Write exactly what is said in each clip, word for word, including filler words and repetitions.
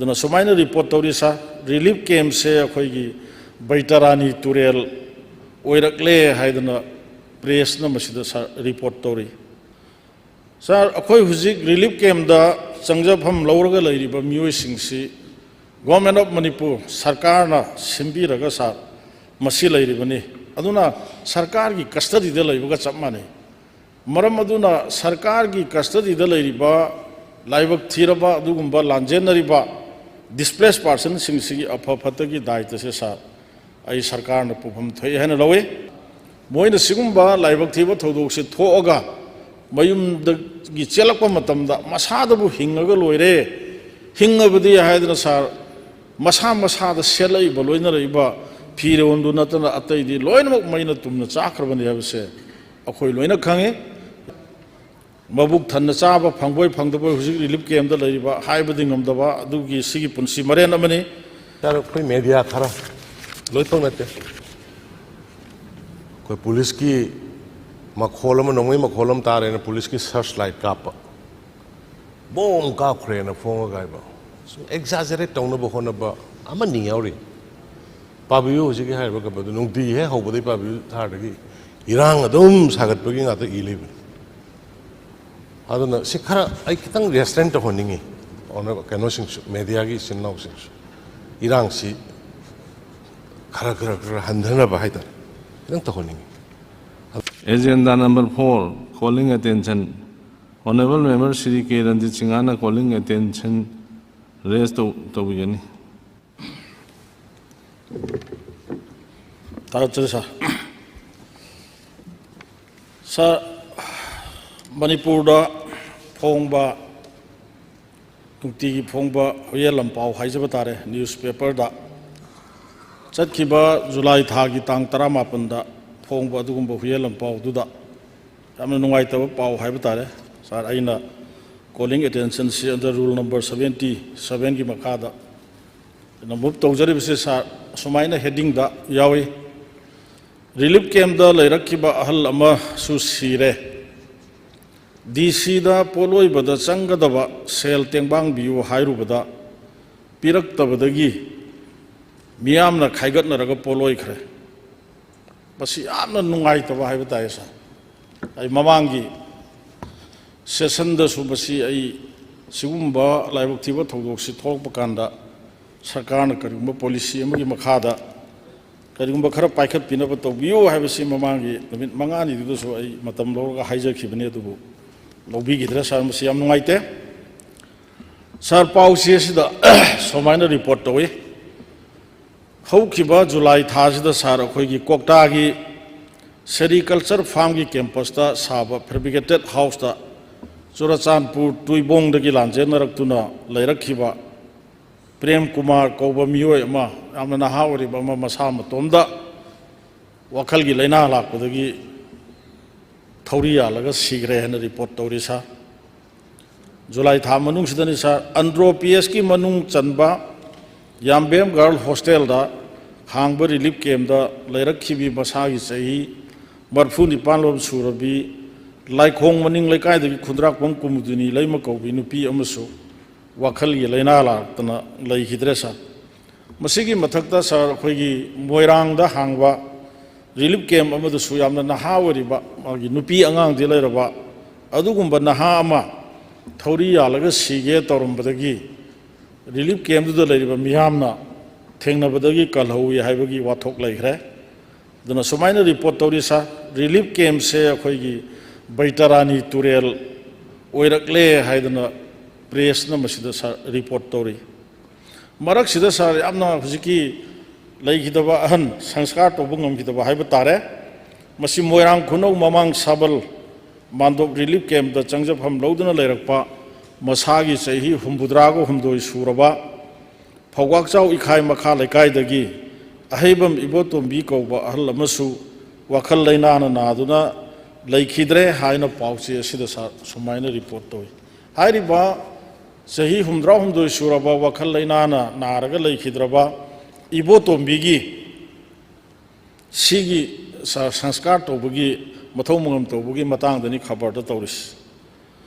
ꯑꯗꯨꯅ ꯁꯨꯃꯥꯏꯅ ꯔꯤꯄꯣꯔꯠ ꯇꯧꯔꯤ ꯁꯥꯔ, ꯔꯤꯂꯤꯐ ꯀꯦꯝꯁꯦ ꯑꯩꯈꯣꯏꯒꯤ ꯕꯩꯇꯔꯥꯅꯤ ꯇꯨꯔꯦꯜ ꯑꯣꯏꯔꯛꯂꯦ ꯍꯥꯏꯗꯅ ꯄ꯭ꯔꯦꯁꯅ ꯃꯁꯤꯗ ꯁꯥꯔ ꯔꯤꯄꯣꯔꯠ ꯇꯧꯔꯤ꯫ ꯁꯥꯔ, ꯑꯩꯈꯣꯏ ꯍꯧꯖꯤꯛ ꯔꯤꯂꯤꯐ ꯀꯦꯝꯗ ꯆꯪꯖꯐꯝ ꯂꯧꯔꯒ ꯂꯩꯔꯤꯕ ꯃꯤꯑꯣꯏꯁꯤꯡꯁꯤ ꯒꯣꯔꯃꯦꯟ ꯑꯣꯐ ꯃꯅꯤꯄꯨꯔ ꯁꯔꯀꯥꯔꯅ ꯁꯤꯟꯕꯤꯔꯒ ꯁꯥꯔ ꯃꯁꯤ ꯂꯩꯔꯤꯕꯅꯤ꯫ ꯑꯗꯨꯅ ꯁꯔꯀꯥꯔꯒꯤ ꯀꯁꯇꯗꯤꯗ ꯂꯩꯕꯒ ꯆꯞ ꯃꯥꯟꯅꯩ꯫ ꯃꯔꯝ ꯑꯗꯨꯅ ꯁꯔꯀꯥꯔꯒꯤ ꯀꯁꯇꯗꯤꯗ ꯂꯩꯔꯤꯕ, ꯂꯥꯏꯕꯛ ꯊꯤꯔꯕ ꯑꯗꯨꯒꯨꯝꯕ ꯂꯥꯟꯖꯦꯟꯅꯔꯤꯕ ꯗꯤꯁꯄ꯭ꯂꯦꯁ ꯄꯥꯔꯁꯟꯁꯤꯡꯁꯤꯒꯤ ꯑꯐ ꯐꯠꯇꯒꯤ ꯗꯥꯏꯇꯁꯦ ꯁꯥꯔ, ꯑꯩ ꯁꯔꯀꯥꯔꯅ ꯄꯨꯐꯝ ꯊꯣꯛꯏ ꯍꯥꯏꯅ ꯂꯧꯏ꯫ ꯃꯣꯏꯅ ꯁꯤꯒꯨꯝꯕ ꯂꯥꯏꯕꯛ ꯊꯤꯕ ꯊꯧꯗꯣꯛꯁꯦ ꯊꯣꯛꯑꯒ ꯃꯌꯨꯝꯗꯒꯤ ꯆꯦꯜꯂꯛꯄ ꯃꯇꯝꯗ ꯃꯁꯥꯗꯕꯨ ꯍꯤꯡꯉꯒ ꯂꯣꯏꯔꯦ, ꯍꯤꯡꯉꯕꯗꯤ ꯍꯥꯏꯗꯅ ꯁꯥꯔ, ꯃꯁꯥ ꯃꯁꯥꯗ ꯁꯦꯠꯂꯛꯏꯕ, ꯂꯣꯏꯅꯔꯛꯏꯕ ꯐꯤꯔꯣꯟꯗꯨ ꯅꯠꯇꯅ ꯑꯇꯩꯗꯤ ꯂꯣꯏꯅꯃꯛ ꯃꯩꯅ ꯇꯨꯝꯅ ꯆꯥꯈ꯭ꯔꯕꯅꯤ ꯍꯥꯏꯕꯁꯦ ꯑꯩꯈꯣꯏ ꯂꯣꯏꯅ ꯈꯪꯉꯤ꯫ ꯃꯕꯨꯛ ꯊꯟꯅ ꯆꯥꯕ ꯐꯪꯕꯣꯏ ꯐꯪꯗꯕꯣꯏ ꯍꯧꯖꯤꯛ ꯔꯤꯂꯤꯐ ꯀꯦꯝꯗ ꯂꯩꯔꯤꯕ ꯍꯥꯏꯕꯗꯤ ꯉꯝꯗꯕ ꯑꯗꯨꯒꯤ ꯁꯤꯒꯤ ꯄꯨꯟꯁꯤ ꯃꯔꯦꯟ ꯑꯃꯅꯤ꯫ ꯁꯥꯔ, ꯑꯩꯈꯣꯏ ꯃꯦꯗꯤꯌꯥ ꯈꯔ, ꯂꯣꯏꯅꯃꯛ ꯅꯠꯇꯦ, ꯑꯩꯈꯣꯏ ꯄꯨꯂꯤꯁꯀꯤ ꯃꯈꯣꯜ ꯑꯃ, ꯅꯣꯡꯃꯩ ꯃꯈꯣꯜ ꯑꯃ ꯇꯥꯔꯦꯅ ꯄꯨꯂꯤꯁꯀꯤ ꯁꯔꯆ ꯂꯥꯏꯠ ꯀꯥꯞꯄ, ꯕꯣꯝ ꯀꯥꯞꯈ꯭ꯔꯦꯅ ꯐꯣꯡꯉꯒ ꯍꯥꯏꯕ, ꯁꯨꯝ ꯑꯦꯛꯖꯥꯖꯔꯦꯠ ꯇꯧꯅꯕ ꯍꯣꯠꯅꯕ ꯑꯃꯅꯤ ꯌꯥꯎꯔꯤ꯫ ꯄꯥꯕꯤꯌꯨ, ꯍꯧꯖꯤꯛꯀꯤ ꯍꯥꯏꯔꯤꯕ ꯀꯩꯅꯣꯗꯣ ꯅꯨꯡꯇꯤꯒꯤ ꯍꯦꯛ ꯍꯧꯕꯗꯒꯤ ꯄꯥꯕꯤꯌꯨ ꯊꯥꯔꯗꯒꯤ ꯏꯔꯥꯡ ꯑꯗꯨꯝ ꯁꯥꯒꯠꯄꯒꯤ ꯉꯥꯛꯇ ꯏ ꯂꯩꯕꯅꯤ꯫ ꯑꯗꯨꯅ ꯁꯤ ꯈꯔ ꯑꯩ ꯈꯤꯇꯪ ꯔꯦꯁꯇ꯭ꯔꯦꯟ ꯇꯧꯍꯟꯅꯤꯡꯉꯤ, ꯑꯣꯅꯔ-, ꯀꯩꯅꯣꯁꯤꯡꯁꯨ, ꯃꯦꯗꯤꯌꯥꯒꯤ ꯏꯆꯤꯟ ꯏꯅꯥꯎꯁꯤꯡꯁꯨ ꯏꯔꯥꯡꯁꯤ ꯈꯔ ꯈꯔ ꯈꯔ ꯍꯟꯊꯅꯕ ꯍꯥꯏꯇꯥꯔꯦ, ꯈꯤꯇꯪ ꯇꯧꯍꯟꯅꯤꯡꯉꯤ꯫ Agenda number four, calling attention. Honorable Member Shri K Ranjit Singhꯅ calling attention raise ꯇꯧ ꯇꯧꯕꯤꯒꯅꯤ꯫ ꯊꯥꯒꯠꯆꯔꯤ ꯁꯥꯔ꯫ ꯁꯥꯔ, ꯃꯅꯤꯄꯨꯔꯗ ꯐꯣꯡꯕ, ꯅꯨꯡꯇꯤꯒꯤ ꯐꯣꯡꯕ ꯍꯨꯏꯌꯦꯟ ꯂꯝꯄꯥꯎ ꯍꯥꯏꯖꯕ ꯇꯥꯔꯦ, ꯅ꯭ꯌꯨꯁ ꯄꯦꯄꯔꯗ ꯆꯠꯈꯤꯕ ꯖꯨꯂꯥꯏ ꯊꯥꯒꯤ ꯇꯥꯡ ꯇꯔꯥꯃꯥꯄꯟꯗ ꯐꯣꯡꯕ ꯑꯗꯨꯒꯨꯝꯕ ꯍꯨꯏꯌꯦꯟ ꯂꯝꯄꯥꯎꯗꯨꯗ ꯌꯥꯝꯅ ꯅꯨꯡꯉꯥꯏꯇꯕ ꯄꯥꯎ ꯍꯥꯏꯕ ꯇꯥꯔꯦ꯫ ꯁꯥꯔ, ꯑꯩꯅ calling attentionꯁꯤ under rule number seventy sevenꯒꯤ ꯃꯈꯥꯗ ꯑꯩꯅ move ꯇꯧꯖꯔꯤꯕꯁꯤ ꯁꯥꯔ, ꯑꯁꯨꯃꯥꯏꯅ headingꯗ ꯌꯥꯎꯏ꯫ ꯔꯤꯂꯤꯐ ꯀꯦꯝꯗ ꯂꯩꯔꯛꯈꯤꯕ ꯑꯍꯜ ꯑꯃꯁꯨ ꯁꯤꯔꯦ꯫ ꯗꯤ ꯁꯤꯗ ꯄꯣꯠꯂꯣꯏꯕꯗ ꯆꯪꯒꯗꯕ ꯁꯦꯜ ꯇꯦꯡꯕꯥꯡꯕꯤꯌꯨ ꯍꯥꯏꯔꯨꯕꯗ ꯄꯤꯔꯛꯇꯕꯗꯒꯤ ꯃꯤꯌꯥꯝꯅ ꯈꯥꯏꯒꯠꯅꯔꯒ ꯄꯣꯠꯂꯣꯏꯈ꯭ꯔꯦ꯫ ꯃꯁꯤ ꯌꯥꯝꯅ ꯅꯨꯡꯉꯥꯏꯇꯕ ꯍꯥꯏꯕ ꯇꯥꯏ, ꯁꯥꯔ꯫ ꯑꯩ ꯃꯃꯥꯡꯒꯤ ꯁꯦꯁꯟꯗꯁꯨ ꯃꯁꯤ ꯑꯩ ꯁꯤꯒꯨꯝꯕ ꯂꯥꯏꯕꯛ ꯊꯤꯕ ꯊꯧꯗꯣꯛꯁꯤ ꯊꯣꯛꯂꯛꯄ ꯀꯥꯟꯗ ꯁꯔꯀꯥꯔꯅ ꯀꯔꯤꯒꯨꯝꯕ ꯄꯣꯂꯤꯁꯤ ꯑꯃꯒꯤ ꯃꯈꯥꯗ ꯀꯔꯤꯒꯨꯝꯕ ꯈꯔ ꯄꯥꯏꯈꯠꯄꯤꯅꯕ ꯇꯧꯕꯤꯌꯨ ꯍꯥꯏꯕꯁꯤ ꯃꯃꯥꯡꯒꯤ ꯅꯨꯃꯤꯠ ꯃꯉꯥꯅꯤꯗꯨꯗꯁꯨ ꯑꯩ ꯃꯇꯝ ꯂꯧꯔꯒ ꯍꯥꯏꯖꯈꯤꯕꯅꯤ, ꯑꯗꯨꯕꯨ ꯂꯧꯕꯤꯈꯤꯗ꯭ꯔꯦ, ꯁꯥꯔ꯫ ꯃꯁꯤ ꯌꯥꯝ ꯅꯨꯡꯉꯥꯏꯇꯦ꯫ ꯁꯥꯔ, ꯄꯥꯎ ꯆꯦ ꯑꯁꯤꯗ ꯁꯨꯃꯥꯏꯅ ꯔꯤꯄꯣꯔꯠ ꯇꯧꯏ꯫ ꯍꯧꯈꯤꯕ ꯖꯨꯂꯥꯏ ꯊꯥꯁꯤꯗ, ꯁꯥꯔ, ꯑꯩꯈꯣꯏꯒꯤ ꯀꯣꯛꯇꯥꯒꯤ ꯁꯦꯔꯤꯀꯜꯆꯔ ꯐꯥꯔꯝꯒꯤ ꯀꯦꯝꯄꯁꯇ ꯁꯥꯕ ꯐꯦꯕ꯭ꯔꯤꯀꯦꯇꯦꯠ ꯍꯥꯎꯁꯇ ꯆꯨꯔꯆꯥꯟꯄꯨꯔ ꯇꯨꯏꯕꯣꯡꯗꯒꯤ ꯂꯥꯟꯖꯦꯟꯅꯔꯛꯇꯨꯅ ꯂꯩꯔꯛꯈꯤꯕ ꯄ꯭ꯔꯦꯝ ꯀꯨꯃꯥꯔ ꯀꯧꯕ ꯃꯤꯑꯣꯏ ꯑꯃ, ꯌꯥꯝꯅ ꯅꯍꯥ ꯑꯣꯏꯔꯤꯕ ꯑꯃ, ꯃꯁꯥ ꯃꯇꯣꯝꯗ ꯋꯥꯈꯜꯒꯤ ꯂꯥꯏꯅꯥ ꯂꯥꯛꯄꯗꯒꯤ ꯊꯧꯔꯤ ꯌꯥꯜꯂꯒ ꯁꯤꯈ꯭ꯔꯦ ꯍꯥꯏꯅ ꯔꯤꯄꯣꯔꯠ ꯇꯧꯔꯤ, ꯁꯥꯔ꯫ ꯖꯨꯂꯥꯏ ꯊꯥ ꯃꯅꯨꯡꯁꯤꯗꯅꯤ, ꯁꯥꯔ꯫ ꯑꯟꯗ꯭ꯔꯣ ꯄꯤ ꯑꯦꯁꯀꯤ ꯃꯅꯨꯡ ꯆꯟꯕ ꯌꯥꯝꯕꯦꯝ ꯒꯥꯔꯜ ꯍꯣꯁꯇꯦꯜꯗ ꯍꯥꯡꯕ ꯔꯤꯂꯤꯐ ꯀꯦꯝꯗ ꯂꯩꯔꯛꯈꯤꯕꯤ, ꯃꯁꯥꯒꯤ ꯆꯍꯤ ꯃꯔꯤꯐꯨ ꯅꯤꯄꯥꯟ ꯂꯣꯝ ꯁꯨꯔꯕꯤ, ꯂꯥꯏꯈꯣꯡ ꯃꯅꯤꯡ ꯂꯩꯀꯥꯏꯗꯒꯤ ꯈꯨꯟꯗ꯭ꯔꯥꯛꯄꯝ ꯀꯨꯃꯨꯗꯤꯅꯤ ꯂꯩꯃ ꯀꯧꯕꯤ ꯅꯨꯄꯤ ꯑꯃꯁꯨ ꯋꯥꯈꯜꯒꯤ ꯂꯥꯏꯅꯥ ꯂꯥꯛꯇꯅ ꯂꯩꯈꯤꯗ꯭ꯔꯦ, ꯁꯥꯔ꯫ ꯃꯁꯤꯒꯤ ꯃꯊꯛꯇ, ꯁꯥꯔ, ꯑꯩꯈꯣꯏꯒꯤ ꯃꯣꯏꯔꯥꯡꯗ ꯍꯥꯡꯕ ꯔꯤꯂꯤꯐ ꯀꯦꯝ ꯑꯃꯗꯁꯨ ꯌꯥꯝꯅ ꯅꯍꯥ ꯑꯣꯏꯔꯤꯕ, ꯃꯥꯒꯤ ꯅꯨꯄꯤ ꯑꯉꯥꯡꯗꯤ ꯂꯩꯔꯕ, ꯑꯗꯨꯒꯨꯝꯕ ꯅꯍꯥ ꯑꯃ ꯊꯧꯔꯤ ꯌꯥꯜꯂꯒ ꯁꯤꯒꯦ ꯇꯧꯔꯝꯕꯗꯒꯤ ꯔꯤꯂꯤꯐ ꯀꯦꯝꯗꯨꯗ ꯂꯩꯔꯤꯕ ꯃꯤꯌꯥꯝꯅ ꯊꯦꯡꯅꯕꯗꯒꯤ ꯀꯜꯍꯧꯏ ꯍꯥꯏꯕꯒꯤ ꯋꯥꯊꯣꯛ ꯂꯩꯈ꯭ꯔꯦ꯫ ꯑꯗꯨꯅ ꯁꯨꯃꯥꯏꯅ ꯔꯤꯄꯣꯔꯠ ꯇꯧꯔꯤ, ꯁꯥꯔ꯫ ꯔꯤꯂꯤꯐ ꯀꯦꯝꯁꯦ ꯑꯩꯈꯣꯏꯒꯤ ꯕꯩꯇꯔꯥꯅꯤ ꯇꯨꯔꯦꯜ ꯑꯣꯏꯔꯛꯂꯦ ꯍꯥꯏꯗꯅ ꯄ꯭ꯔꯦꯁꯅ ꯃꯁꯤꯗ, ꯁꯥꯔ, ꯔꯤꯄꯣꯔꯠ ꯇꯧꯔꯤ꯫ ꯃꯔꯛꯁꯤꯗ, ꯁꯥꯔ, ꯌꯥꯝꯅ ꯍꯧꯖꯤꯛꯀꯤ ꯂꯩꯈꯤꯗꯕ ꯑꯍꯟ, ꯁꯪꯁꯀꯥꯔ ꯇꯧꯕ ꯉꯝꯈꯤꯗꯕ ꯍꯥꯏꯕ ꯇꯥꯔꯦ, ꯃꯁꯤ ꯃꯣꯏꯔꯥꯡ ꯈꯨꯅꯧ ꯃꯃꯥꯡ ꯁꯥꯕꯜ ꯃꯥꯟꯗꯣꯞ ꯔꯤꯂꯤꯐ ꯀꯦꯝꯗ ꯆꯪꯖꯐꯝ ꯂꯧꯗꯨꯅ ꯂꯩꯔꯛꯄ, ꯃꯁꯥꯒꯤ ꯆꯍꯤ ꯍꯨꯝꯐꯨꯇꯔꯥꯒ ꯍꯨꯝꯗꯣꯏ ꯁꯨꯔꯕ ꯐꯧꯕꯥꯛꯆꯥꯎ ꯏꯈꯥꯏ ꯃꯈꯥ ꯂꯩꯀꯥꯏꯗꯒꯤ ꯑꯍꯩꯕꯝ ꯏꯕꯣꯇꯣꯝꯕꯤ ꯀꯧꯕ ꯑꯍꯜ ꯑꯃꯁꯨ ꯋꯥꯈꯜ ꯂꯩꯅꯥꯅ ꯅꯥꯗꯨꯅ ꯂꯩꯈꯤꯗ꯭ꯔꯦ ꯍꯥꯏꯅ ꯄꯥꯎꯆꯦ ꯑꯁꯤꯗ, ꯁꯥꯔ, ꯁꯨꯃꯥꯏꯅ ꯔꯤꯄꯣꯔꯠ ꯇꯧꯏ꯫ ꯍꯥꯏꯔꯤꯕ ꯆꯍꯤ ꯍꯨꯝꯐꯨꯇꯔꯥ ꯍꯨꯝꯗꯣꯏ ꯁꯨꯔꯕ ꯋꯥꯈꯜ ꯂꯩꯅꯥꯅ ꯅꯥꯔꯒ ꯂꯩꯈꯤꯗ꯭ꯔꯕ ꯏꯕꯣꯇꯣꯝꯕꯤꯒꯤ ꯁꯤꯒꯤ ꯁ-, ꯁꯪꯁꯀꯥꯔ ꯇꯧꯕꯒꯤ ꯃꯊꯧ ꯃꯉꯝ ꯇꯧꯕꯒꯤ ꯃꯇꯥꯡꯗꯅꯤ ꯈꯕꯔꯗ ꯇꯧꯔꯤꯁꯤ꯫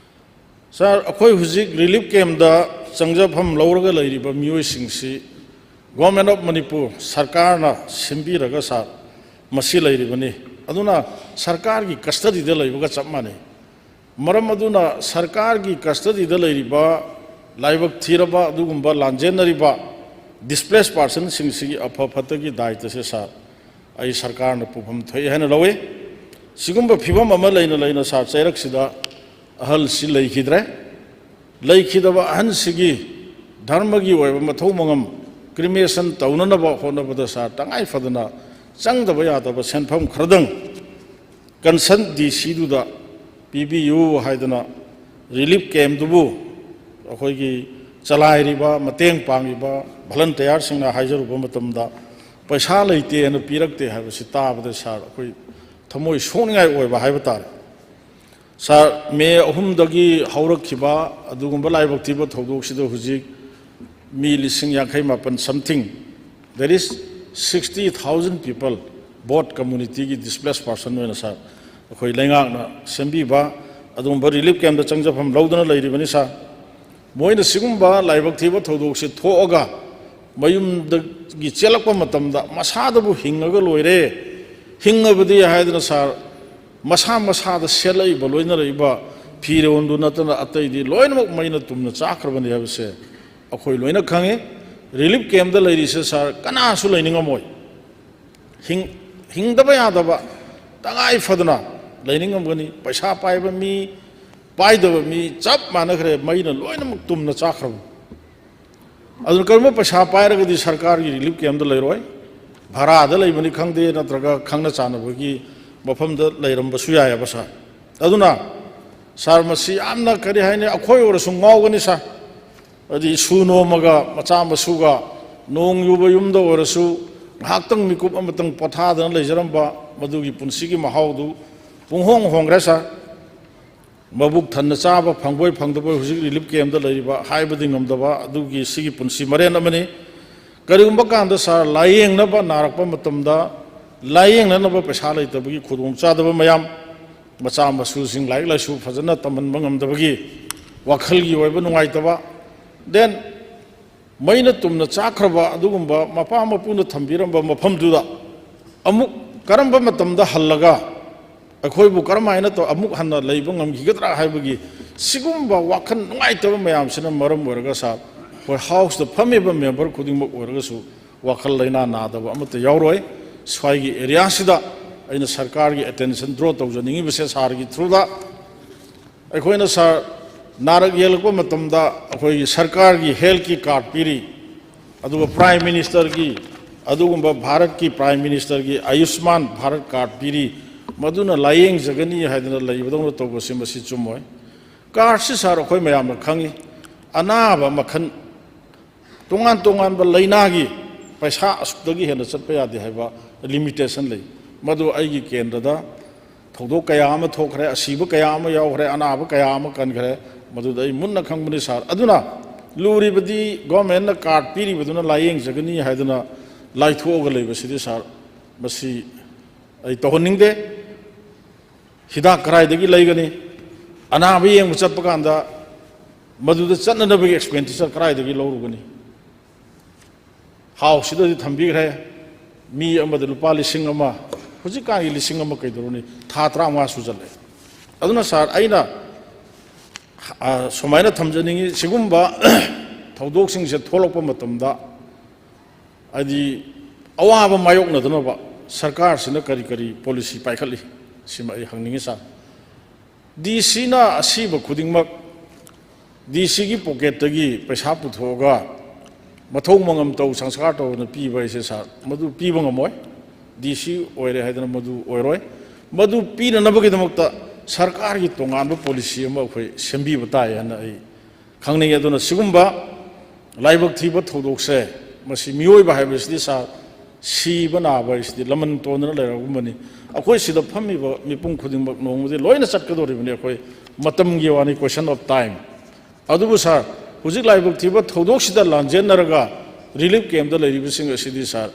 ꯁꯥꯔ, ꯑꯩꯈꯣꯏ ꯍꯧꯖꯤꯛ ꯔꯤꯂꯤꯐ ꯀꯦꯝꯗ ꯆꯪꯖꯐꯝ ꯂꯧꯔꯒ ꯂꯩꯔꯤꯕ ꯃꯤꯑꯣꯏꯁꯤꯡꯁꯤ Government of Manipur ꯁꯔꯀꯥꯔꯅ ꯁꯦꯝꯕꯤꯔꯒ ꯁꯥꯔ ꯃꯁꯤ ꯂꯩꯔꯤꯕꯅꯤ꯫ ꯑꯗꯨꯅ ꯁꯔꯀꯥꯔꯒꯤ custody ꯗ ꯂꯩꯕꯒ ꯆꯞ ꯃꯥꯟꯅꯩ꯫ ꯃꯔꯝ ꯑꯗꯨꯅ ꯁꯔꯀꯥꯔꯒꯤ custody ꯗ ꯂꯩꯔꯤꯕ, ꯂꯥꯏꯕꯛ ꯊꯤꯔꯕ, ꯑꯗꯨꯒꯨꯝꯕ ꯂꯥꯟꯖꯦꯟꯅꯔꯤꯕ displaced person ꯁꯤꯡꯁꯤꯒꯤ ꯑꯐ ꯐꯠꯇꯒꯤ ꯗꯥꯏꯇꯁꯦ ꯁꯥꯔ, ꯑꯩ ꯁꯔꯀꯥꯔꯅ ꯄꯨꯐꯝ ꯊꯣꯛꯏ ꯍꯥꯏꯅ ꯂꯧꯏ꯫ ꯁꯤꯒꯨꯝꯕ ꯐꯤꯕꯝ ꯑꯃ ꯂꯩꯅ ꯂꯩꯅ ꯁꯥꯔ, ꯆꯩꯔꯛꯁꯤꯗ ꯑꯍꯜꯁꯤ ꯂꯩꯈꯤꯗ꯭ꯔꯦ꯫ ꯂꯩꯈꯤꯗꯕ ꯑꯍꯟꯁꯤꯒꯤ ꯙꯔꯃꯒꯤ ꯑꯣꯏꯕ ꯃꯊꯧ ꯃꯉꯝ, cremation ꯇꯧꯅꯅꯕ ꯍꯣꯠꯅꯕꯗ ꯁꯥꯔ, ꯇꯉꯥꯏ ꯐꯗꯅ ꯆꯪꯗꯕ ꯌꯥꯗꯕ ꯁꯦꯟꯐꯝ ꯈꯔꯗꯪ concerned D C ꯗꯨꯗ ꯄꯤꯕꯤꯌꯨ ꯍꯥꯏꯗꯅ relief camp ꯗꯨꯕꯨ ꯑꯩꯈꯣꯏꯒꯤ ꯆꯂꯥꯏꯔꯤꯕ, ꯃꯇꯦꯡ ꯄꯥꯡꯂꯤꯕ volunteer ꯁꯤꯡꯅ ꯍꯥꯏꯖꯔꯨꯕ ꯃꯇꯝꯗ, ꯄꯩꯁꯥ ꯂꯩꯇꯦꯅ ꯄꯤꯔꯛꯇꯦ ꯍꯥꯏꯕꯁꯤ ꯇꯥꯕꯗ ꯁꯥꯔ, ꯑꯩꯈꯣꯏ ꯊꯃꯣꯏ ꯁꯣꯛꯅꯤꯡꯉꯥꯏ ꯑꯣꯏꯕ ꯍꯥꯏꯕ ꯇꯥꯔꯦ꯫ ꯁꯥꯔ, ꯃꯦ ꯑꯍꯨꯝꯗꯒꯤ ꯍꯧꯔꯛꯈꯤꯕ ꯑꯗꯨꯒꯨꯝꯕ ꯂꯥꯏꯕꯛ ꯊꯤꯕ ꯊꯧꯗꯣꯛꯁꯤꯗ ꯍꯧꯖꯤꯛ ꯃꯤ ꯂꯤꯁꯤꯡ ꯌꯥꯡꯈꯩ ꯃꯥꯄꯟ something, that is sixty thousand people, both community ꯒꯤ displaced person ꯑꯣꯏꯅ ꯁꯥꯔ, ꯑꯩꯈꯣꯏ ꯂꯩꯉꯥꯛꯅ ꯁꯦꯝꯕꯤꯕ ꯑꯗꯨꯒꯨꯝꯕ relief camp ꯇ ꯆꯪꯖꯐꯝ ꯂꯧꯗꯨꯅ ꯂꯩꯔꯤꯕꯅꯤ ꯁꯥꯔ꯫ ꯃꯣꯏꯅ ꯁꯤꯒꯨꯝꯕ ꯂꯥꯏꯕꯛ ꯊꯤꯕ ꯊꯧꯗꯣꯛꯁꯤ ꯊꯣꯛꯑꯒ ꯃꯌꯨꯝꯗꯒꯤ ꯆꯦꯜꯂꯛꯄ ꯃꯇꯝꯗ ꯃꯁꯥꯗꯕꯨ ꯍꯤꯡꯉꯒ ꯂꯣꯏꯔꯦ, ꯍꯤꯡꯉꯕꯗꯤ ꯍꯥꯏꯗꯅ ꯁꯥꯔ, ꯃꯁꯥ ꯃꯁꯥꯗ ꯁꯦꯠꯂꯛꯏꯕ, ꯂꯣꯏꯅꯔꯛꯏꯕ ꯐꯤꯔꯣꯟꯗꯨ ꯅꯠꯇꯅ ꯑꯇꯩꯗꯤ ꯂꯣꯏꯅꯃꯛ ꯃꯩꯅ ꯇꯨꯝꯅ ꯆꯥꯈ꯭ꯔꯕꯅꯤ ꯍꯥꯏꯕꯁꯦ ꯑꯩꯈꯣꯏ ꯂꯣꯏꯅ ꯈꯪꯉꯤ꯫ Relief camp ꯇ ꯂꯩꯔꯤꯁꯦ ꯁꯥꯔ, ꯀꯅꯥꯁꯨ ꯂꯩꯅꯤꯡꯉꯝꯃꯣꯏ꯫ ꯍꯤꯡ-, ꯍꯤꯡꯗꯕ ꯌꯥꯗꯕ, ꯇꯉꯥꯏ ꯐꯗꯅ ꯂꯩꯅꯤꯡꯉꯝꯒꯅꯤ꯫ ꯄꯩꯁꯥ ꯄꯥꯏꯕ ꯃꯤ, ꯄꯥꯏꯗꯕ ꯃꯤ ꯆꯞ ꯃꯥꯟꯅꯈ꯭ꯔꯦ, ꯃꯩꯅ ꯂꯣꯏꯅꯃꯛ ꯇꯨꯝꯅ ꯆꯥꯈ꯭ꯔꯕꯅꯤ꯫ ꯑꯗꯨꯅ ꯀꯔꯤꯒꯨꯝꯕ ꯄꯩꯁꯥ ꯄꯥꯏꯔꯒꯗꯤ ꯁꯔꯀꯥꯔꯒꯤ relief camp ꯇ ꯂꯩꯔꯣꯏ, ꯚꯔꯥꯗ ꯂꯩꯕꯅꯤ ꯈꯪꯗꯦ, ꯅꯠꯇ꯭ꯔꯒ ꯈꯪꯅ ꯆꯥꯟꯅꯕꯒꯤ ꯃꯐꯝꯗ ꯂꯩꯔꯝꯕꯁꯨ ꯌꯥꯏꯑꯕ ꯁꯥꯔ꯫ ꯑꯗꯨꯅ ꯁꯥꯔ, ꯃꯁꯤ ꯌꯥꯝꯅ, ꯀꯔꯤ ꯍꯥꯏꯅꯤ, ꯑꯩꯈꯣꯏ ꯑꯣꯏꯔꯁꯨ ꯉꯥꯎꯒꯅꯤ ꯁꯥꯔ꯫ ꯍꯥꯏꯗꯤ ꯁꯨ ꯅꯣꯝꯃꯒ, ꯃꯆꯥ ꯃꯁꯨꯒ ꯅꯣꯡ ꯌꯨꯕ ꯌꯨꯝꯗ ꯑꯣꯏꯔꯁꯨ ꯉꯥꯏꯍꯥꯛꯇꯪ ꯃꯤꯀꯨꯞ ꯑꯃꯇꯪ ꯄꯣꯊꯥꯗꯅ ꯂꯩꯖꯔꯝꯕ ꯃꯗꯨꯒꯤ ꯄꯨꯟꯁꯤꯒꯤ ꯃꯍꯥꯎꯗꯨ ꯄꯨꯡꯍꯣꯡ ꯍꯣꯡꯈ꯭ꯔꯦ ꯁꯥꯔ꯫ ꯃꯕꯨꯛ ꯊꯟꯅ ꯆꯥꯕ ꯐꯪꯕꯣꯏ ꯐꯪꯗꯕꯣꯏ ꯍꯧꯖꯤꯛ relief camp ꯇ ꯂꯩꯔꯤꯕ ꯍꯥꯏꯕꯗꯤ ꯉꯝꯗꯕ ꯑꯗꯨꯒꯤ ꯁꯤꯒꯤ ꯄꯨꯟꯁꯤ ꯃꯔꯦꯟ ꯑꯃꯅꯤ꯫ ꯀꯔꯤꯒꯨꯝꯕ ꯀꯥꯟꯗ ꯁꯥꯔ, ꯂꯥꯌꯦꯡꯅꯕ ꯅꯥꯔꯛꯄ ꯃꯇꯝꯗ ꯂꯥꯌꯦꯡꯅꯅꯕ ꯄꯩꯁꯥ ꯂꯩꯇꯕꯒꯤ ꯈꯨꯗꯣꯡꯆꯥꯗꯕ ꯃꯌꯥꯝ, ꯃꯆꯥ ꯃꯁꯨꯁꯤꯡ ꯂꯥꯏꯔꯤꯛ ꯂꯥꯏꯁꯨ ꯐꯖꯅ ꯇꯝꯍꯟꯕ ꯉꯝꯗꯕꯒꯤ ꯋꯥꯈꯜꯒꯤ ꯑꯣꯏꯕ ꯅꯨꯡꯉꯥꯏꯇꯕ, Then ꯃꯩꯅ ꯇꯨꯝꯅ ꯆꯥꯛꯈ꯭ꯔꯕ ꯑꯗꯨꯒꯨꯝꯕ ꯃꯄꯥ ꯃꯄꯨꯅ ꯊꯝꯕꯤꯔꯝꯕ ꯃꯐꯝꯗꯨꯗ ꯑꯃꯨꯛ ꯀꯔꯝꯕ ꯃꯇꯝꯗ ꯍꯜꯂꯒ ꯑꯩꯈꯣꯏꯕꯨ ꯀꯔꯝ ꯍꯥꯏꯅ ꯇꯧ-, ꯑꯃꯨꯛ ꯍꯟꯅ ꯂꯩꯕ ꯉꯝꯈꯤꯒꯗ꯭ꯔꯥ ꯍꯥꯏꯕꯒꯤ ꯁꯤꯒꯨꯝꯕ ꯋꯥꯈꯜ ꯅꯨꯡꯉꯥꯏꯇꯕ ꯃꯌꯥꯝꯁꯤꯅ ꯃꯔꯝ ꯑꯣꯏꯔꯒ ꯁꯥꯔ, ꯑꯩꯈꯣꯏ ꯍꯥꯎꯁꯇ ꯐꯝꯃꯤꯕ ꯃꯦꯝꯕꯔ ꯈꯨꯗꯤꯡꯃꯛ ꯑꯣꯏꯔꯒꯁꯨ ꯋꯥꯈꯜ ꯂꯩꯅꯥ ꯅꯥꯗꯕ ꯑꯃꯠꯇ ꯌꯥꯎꯔꯣꯏ꯫ ꯁ꯭ꯋꯥꯏꯒꯤ ꯑꯦꯔꯤꯌꯥꯁꯤꯗ ꯑꯩꯅ ꯁꯔꯀꯥꯔꯒꯤ ꯑꯦꯇꯦꯟꯁꯟ ꯗ꯭ꯔꯣ ꯇꯧꯖꯅꯤꯡꯉꯤꯕꯁꯦ ꯁꯥꯔꯒꯤ ꯊ꯭ꯔꯨꯗ, ꯑꯩꯈꯣꯏꯅ ꯁꯥꯔ ꯅꯥꯔꯛ ꯌꯦꯛꯂꯛꯄ ꯃꯇꯝꯗ ꯑꯩꯈꯣꯏꯒꯤ ꯁꯔꯀꯥꯔꯒꯤ ꯍꯦꯜꯊꯀꯤ ꯀꯥꯔꯗ ꯄꯤꯔꯤ, ꯑꯗꯨꯒ ꯄ꯭ꯔꯥꯏꯝ ꯃꯤꯅꯤꯁꯇꯔꯒꯤ, ꯑꯗꯨꯒꯨꯝꯕ ꯚꯥꯔꯠꯀꯤ ꯄ꯭ꯔꯥꯏꯝ ꯃꯤꯅꯤꯁꯇꯔꯒꯤ ꯑꯌꯨꯁꯃꯥꯟ ꯚꯥꯔꯠ ꯀꯥꯔꯗ ꯄꯤꯔꯤ, ꯃꯗꯨꯅ ꯂꯥꯌꯦꯡꯖꯒꯅꯤ ꯍꯥꯏꯗꯅ ꯂꯩꯕꯗꯧꯅ ꯇꯧꯕꯁꯤ ꯃꯁꯤ ꯆꯨꯝꯃꯣꯏ꯫ ꯀꯥꯔꯗꯁꯤ ꯁꯥꯔ ꯑꯩꯈꯣꯏ ꯃꯌꯥꯝꯅ ꯈꯪꯉꯤ, ꯑꯅꯥꯕ ꯃꯈꯜ ꯇꯣꯉꯥꯟ ꯇꯣꯉꯥꯟꯕ ꯂꯥꯏꯅꯥꯒꯤ ꯄꯩꯁꯥ ꯑꯁꯨꯛꯇꯒꯤ ꯍꯦꯟꯅ ꯆꯠꯄ ꯌꯥꯗꯦ ꯍꯥꯏꯕ ꯂꯤꯃꯤꯇꯦꯁꯟ ꯂꯩ꯫ ꯃꯗꯨ ꯑꯩꯒꯤ ꯀꯦꯟꯗ꯭ꯔꯗ ꯊꯧꯗꯣꯛ ꯀꯌꯥ ꯑꯃ ꯊꯣꯛꯈ꯭ꯔꯦ, ꯑꯁꯤꯕ ꯀꯌꯥ ꯑꯃ ꯌꯥꯎꯈ꯭ꯔꯦ, ꯑꯅꯥꯕ ꯀꯌꯥ ꯑꯃ ꯀꯟꯈ꯭ꯔꯦ, ꯃꯗꯨꯗ ꯑꯩ ꯃꯨꯟꯅ ꯈꯪꯕꯅꯤ ꯁꯥꯔ꯫ ꯑꯗꯨꯅ ꯂꯨꯔꯤꯕꯗꯤ ꯒꯣꯔꯃꯦꯟꯅ ꯀꯥꯔꯗ ꯄꯤꯔꯤꯕꯗꯨꯅ ꯂꯥꯏꯌꯦꯡꯖꯒꯅꯤ ꯍꯥꯏꯗꯨꯅ ꯂꯥꯏꯊꯣꯛꯑꯒ ꯂꯩꯕꯁꯤꯗꯤ ꯁꯥꯔ, ꯃꯁꯤ ꯑꯩ ꯇꯧꯍꯟꯅꯤꯡꯗꯦ꯫ ꯍꯤꯗꯥꯛ ꯀꯗꯥꯏꯗꯒꯤ ꯂꯩꯒꯅꯤ? ꯑꯅꯥꯕ ꯌꯦꯡꯕ ꯆꯠꯄ ꯀꯥꯟꯗ ꯃꯗꯨꯗ ꯆꯠꯅꯅꯕꯒꯤ ꯑꯦꯛꯁꯄꯦꯟꯗꯤꯆꯔ ꯀꯗꯥꯏꯗꯒꯤ ꯂꯧꯔꯨꯒꯅꯤ? ꯍꯥꯎꯁꯁꯤꯗꯗꯤ ꯊꯝꯕꯤꯈ꯭ꯔꯦ, ꯃꯤ ꯑꯃꯗ ꯂꯨꯄꯥ ꯂꯤꯁꯤꯡ ꯑꯃ, ꯍꯧꯖꯤꯛꯀꯥꯟꯒꯤ ꯂꯤꯁꯤꯡ ꯑꯃ ꯀꯩꯗꯧꯔꯨꯅꯤ? ꯊꯥ ꯇꯔꯥꯃꯉꯥ ꯁꯨꯖꯜꯂꯛꯑꯦ꯫ ꯑꯗꯨꯅ ꯁꯥꯔ, ꯑꯩꯅ, ꯑ, ꯁꯨꯃꯥꯏꯅ ꯊꯝꯖꯅꯤꯡꯉꯤ, ꯁꯤꯒꯨꯝꯕ ꯊꯧꯗꯣꯛꯁꯤꯡꯁꯦ ꯊꯣꯛꯂꯛꯄ ꯃꯇꯝꯗ, ꯍꯥꯏꯗꯤ, ꯑꯋꯥꯕ ꯃꯥꯌꯣꯛꯅꯗꯅꯕ ꯁꯔꯀꯥꯔꯁꯤꯅ ꯀꯔꯤ ꯀꯔꯤ ꯄꯣꯂꯤꯁꯤ ꯄꯥꯏꯈꯠꯂꯤ, ꯁꯤꯃ ꯑꯩ ꯍꯪꯅꯤꯡꯉꯤ ꯁꯥꯔ꯫ ꯗꯤ ꯁꯤꯅ ꯑꯁꯤꯕ ꯈꯨꯗꯤꯡꯃꯛ ꯗꯤ ꯁꯤꯒꯤ ꯄꯣꯀꯦꯠꯇꯒꯤ ꯄꯩꯁꯥ ꯄꯨꯊꯣꯛꯑꯒ ꯃꯊꯧ ꯃꯉꯝ ꯇꯧ, ꯁꯪꯁꯀꯥꯔ ꯇꯧꯗꯅ ꯄꯤꯕ ꯍꯥꯏꯁꯦ ꯁꯥꯔ, ꯃꯗꯨ ꯄꯤꯕ ꯉꯝꯃꯣꯏ꯫ ꯗꯤ ꯁꯤ ꯑꯣꯏꯔꯦ ꯍꯥꯏꯗꯅ ꯃꯗꯨ ꯑꯣꯏꯔꯣꯏ꯫ ꯃꯗꯨ ꯄꯤꯅꯅꯕꯒꯤꯗꯃꯛꯇ ꯁꯔꯀꯥꯔꯒꯤ ꯇꯣꯉꯥꯟꯕ ꯄꯣꯂꯤꯁꯤ ꯑꯃ ꯑꯩꯈꯣꯏ ꯁꯦꯝꯕꯤꯕ ꯇꯥꯏ ꯍꯥꯏꯅ ꯑꯩ ꯈꯪꯅꯤꯡꯉꯤ꯫ ꯑꯗꯨꯅ ꯁꯤꯒꯨꯝꯕ ꯂꯥꯏꯕꯛ ꯊꯤꯕ ꯊꯧꯗꯣꯛꯁꯦ, ꯃꯁꯤ ꯃꯤꯑꯣꯏꯕ ꯍꯥꯏꯕꯁꯤꯗꯤ ꯁꯥꯔ, ꯁꯤꯕ ꯅꯥꯕ ꯍꯥꯏꯁꯤꯗꯤ ꯂꯃꯟ ꯇꯣꯟꯗꯅ ꯂꯩꯔꯒꯨꯝꯕꯅꯤ꯫ ꯑꯩꯈꯣꯏ ꯁꯤꯗ ꯐꯝꯃꯤꯕ ꯃꯤꯄꯨꯝ ꯈꯨꯗꯤꯡꯃꯛ ꯅꯣꯡꯃꯗꯤ ꯂꯣꯏꯅ ꯆꯠꯀꯗꯧꯔꯤꯕꯅꯤ꯫ ꯑꯩꯈꯣꯏ ꯃꯇꯝꯒꯤ ꯋꯥꯅꯤ, question of time꯫ ꯑꯗꯨꯕꯨ ꯁꯥꯔ, ꯍꯧꯖꯤꯛ ꯂꯥꯏꯕꯛ ꯊꯤꯕ ꯊꯧꯗꯣꯛꯁꯤꯗ ꯂꯥꯟꯖꯦꯟꯅꯔꯒ ꯔꯤꯂꯤꯐ ꯀꯦꯝꯞꯇ ꯂꯩꯔꯤꯕꯁꯤꯡ ꯑꯁꯤꯗꯤ ꯁꯥꯔ,